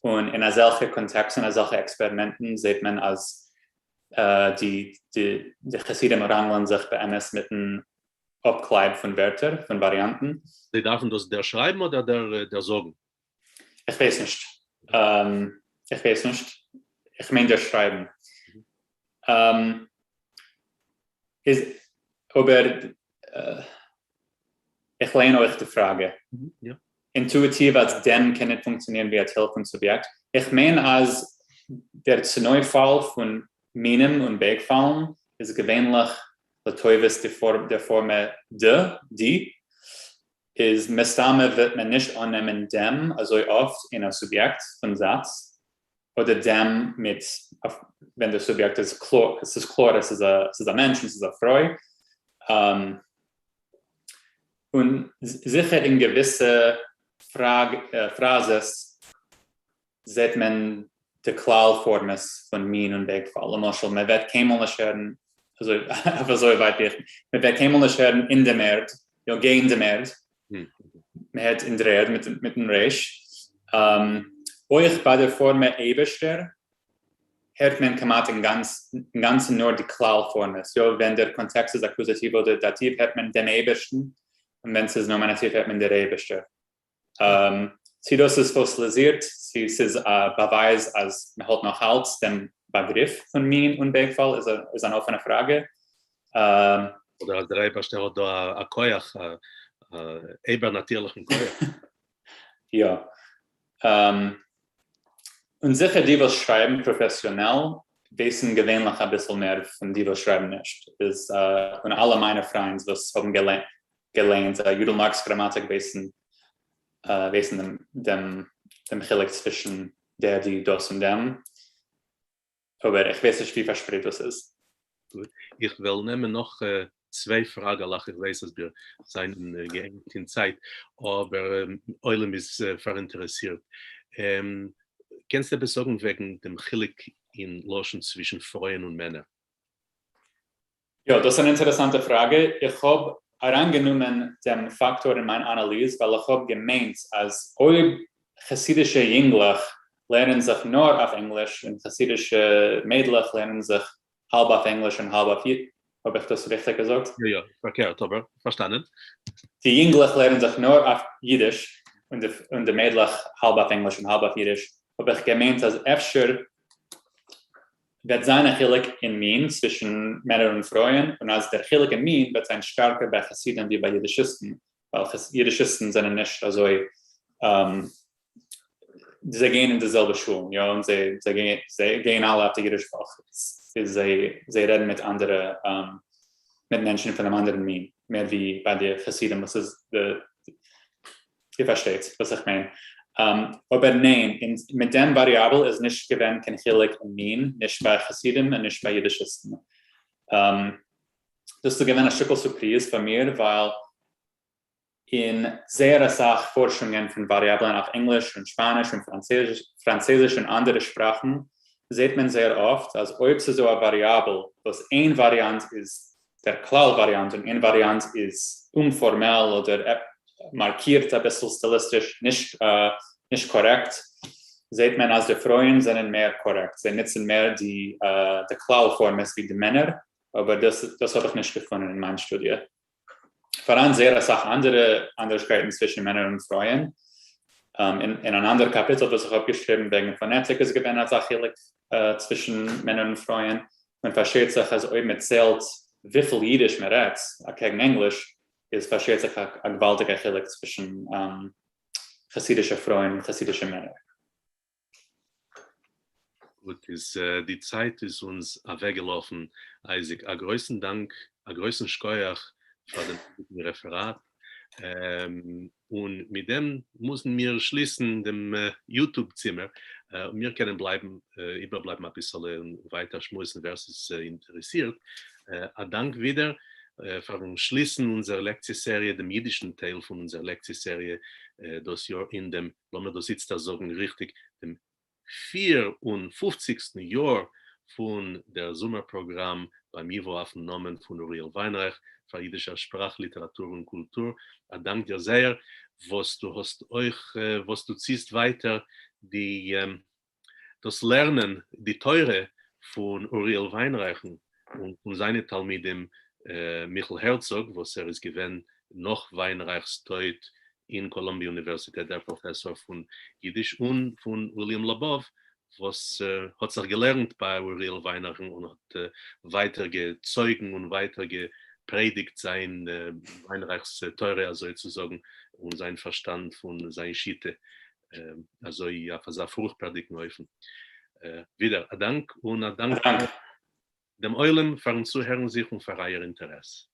און אין אזעלכע קאנטעקסטן אזעלכע עקספערימענטן זעט מען אז די די חסידים ראנגלען זיך באמת מיטן אפקלייב פון ווערטער, פון וואריאנטן. זיי דארפן דאס דערשרייבן אדער דערזאגן? איך ווייס נישט. איך ווייס נישט. איך מיין דערשרייבן. איז אבער איך לייען אויך די פראגע. אינטואיטיוו אז דעם קען ניט פונקציאנירן ווי א טייל פון סוביעקט. איך מיין אז דער צונויפפאל פון מינים און בייגפאלן איז געווענליך לטובת דער פארמע ד, די, איז מסתמא וועט מען נישט אננעמען דעם אזוי אפט אין א סוביעקט פון זאץ, אדער דעם מיט ווען דער סוביעקט איז קלאר, עס איז קלאר עס איז א מענטש און עס איז א פרוי. און זיכער אין געוויסע פראזעס זעט מען די כלל פארמעס פון מין און וועגפאל, למשל מען וועט קיינמאל נישט הערן, אזוי אויף אזוי ווייט ווי איך, מען וועט קיינמאל נישט הערן אין דעם ערד, יא גיי אין דעם ערד, מען הערט אין דר'ערד מיטן ר', אויך ביי דער פארמע אייבערשטער הערט מען כמעט אינגאנצן נאר די כלל פארמעס, יא ווען דער קאנטעקסט איז אקוזאטיוו אדער דאטיוו הערט מען דעם אייבערשטן, און ווען ס'איז נאמינאטיוו הערט מען דער אייבערשטער. צו דאס איז פאסיליזירט, צו ס'איז א באווייז אז מ'האלט נאך אלץ דעם באגריף פון מין און בייגפאל איז אן אפענע פראגע. אדער אז דער אייבערשטער האט דא א כח, א איבערנאטירליכן כח. יא. און זיכער די וואס שרייבן פראפעסיאנעל ווייסן געווענליך אביסל מער פון די וואס שרייבן נישט. איז און אלע מיינע פריינד וואס האבן געלערנט יודל מארקס גראמאטיק ווייסן ווייסן דעם דעם חילוק צווישן דער די דאס און דעם. אבער איך ווייס נישט ווי פארשפרייט דאס איז. גוט, איך וועל נעמען נאך צוויי פראגעלעך, איך ווייס אז מיר זענען געענגט אין צייט, אבער עולם איז פאראינטערעסירט. קענסט עפעס זאגן וועגן דעם חילוק אין לשון צווישן פרויען און מענער? יא, דאס איז אן אינטערעסאנטע פראגע. איך האב אריינגענומען דעם פאקטאר אין מיין אנאליז ווייל איך האב געמיינט אז אויב חסידישע יונגלעך לערנען זיך נאר אויף ענגליש און חסידישע מיידלעך לערנען זיך האלב אויף ענגליש און האלב אויף איד, האב איך דאס ריכטיג געזאגט? יא יא, פארקערט אבער פארשטאנען. די יונגלעך לערנען זיך נאר אויף אידיש און די מיידלעך האלב אויף ענגליש און האלב אויף אידיש, האב איך געמיינט אז אפשר וועט זיין א חילוק אין מין צווישן מענער און פרויען, און אז דער חילוק אין מין וועט זיין שטארקער ביי חסידים ווי ביי אידישיסטן, ווייל אידישיסטן זענען נישט אזוי. זיי גייען אין די זעלבע שולן, יא, און זיי זיי גייען זיי גייען אלע אויף די אידיש וואך, איז זיי זיי רעדן מיט אנדערע מיט מענטשן פונעם אנדערן מין, מער ווי ביי די חסידים וואס איז די איר פארשטייט וואס איך מיין. אבער ניין, און מיט דעם variable איז נישט געווען קיין חילוק אין מין, נישט ביי חסידים און נישט ביי אידישיסטן. דאס איז געווען א שטיקל סורפריז פאר מיר, ווייל אין זייער אסאך פארשונגען פון וואריאבלען אויף ענגליש און שפאניש און פראנצויזיש און אנדערע שפראכן זעט מען זייער אפט אז אויב ס'איז דא א variable וואס איין וואריאנט איז דער כלל וואריאנט און איין וואריאנט איז אומפארמעל אדער מארקירט אביסל סטיליסטיש נישט קארעקט, זעט מען אז די פרויען זענען מער קארעקט, זיי נוצן מער די כלל פארמעס ווי די מענער, אבער דאס האב איך נישט געפונען אין מיין שטודיע. פאראן זייער אסאך אנדערע אנדערשקייטן צווישן מענער און פרויען. אין אן אנדער קאפיטל וואס איך האב געשריבן וועגן פאנעטיק איז געווען אזא חילוק צווישן מענער און פרויען. און פארשטייט זיך אז אויב מען ציילט וויפיל אידיש מען רעדט אקעגן ענגליש איז פארשטייט זיך א געוואלדיגע חילוק צווישן חסידישע פרויען און חסידישע מענער. גוט איז די צייט איז אונז אוועקגעלאפן, אייזיק א גרויסן דאנק, א גרויסן שכוח פאר דעם גוטן רעפעראט, און מיט דעם מוזן מיר שליסן דעם YouTube צימער, מיר קענען בלייבן איבערבלייבן אביסעלע און ווייטער שמועסן ווער ס'איז אינטערעסירט, א דאנק ווידער פארן שליסן אונזער לעקציע סעריע, דעם אידישן טייל פון אונזער לעקציע סעריע דאס יאר אין דעם לאמיר דאס איצטער זאגן ריכטיג, דעם פיר און פופציגסטן יאר פון דער זומער פראגראם ביים ייוואו אויפן נאמען פון אוריאל וויינרייך פאר אידישער שפראך, ליטעראטור און קולטור. א דאנק דיר זייער וואס דו האסט אויך וואס דו ציסט ווייטער די דאס לערנען די תורה פון אוריאל וויינרייכן און פון זיינע תלמידים מיכל הערצאג וואס ער איז געווען נאך וויינרייך'ס טויט אין קאלומביע אוניווערסיטעט דער פראפעסאר פון אידיש און פון וויליאם לאבאוו וואס האט זיך געלערנט ביי אוריאל וויינרייכן און האט ווייטער געצויגן און ווייטער געפרעדיגט זיין וויינרייך'ס תורה אזוי צו זאגן און זיין פארשטאנד פון זיין שיטה אזוי אויף אזא פרוכפערדיגן אופן. ווידער א דאנק און א דאנק דעם עולם פארן צוהערן זיך און פאר אייער אינטערעס.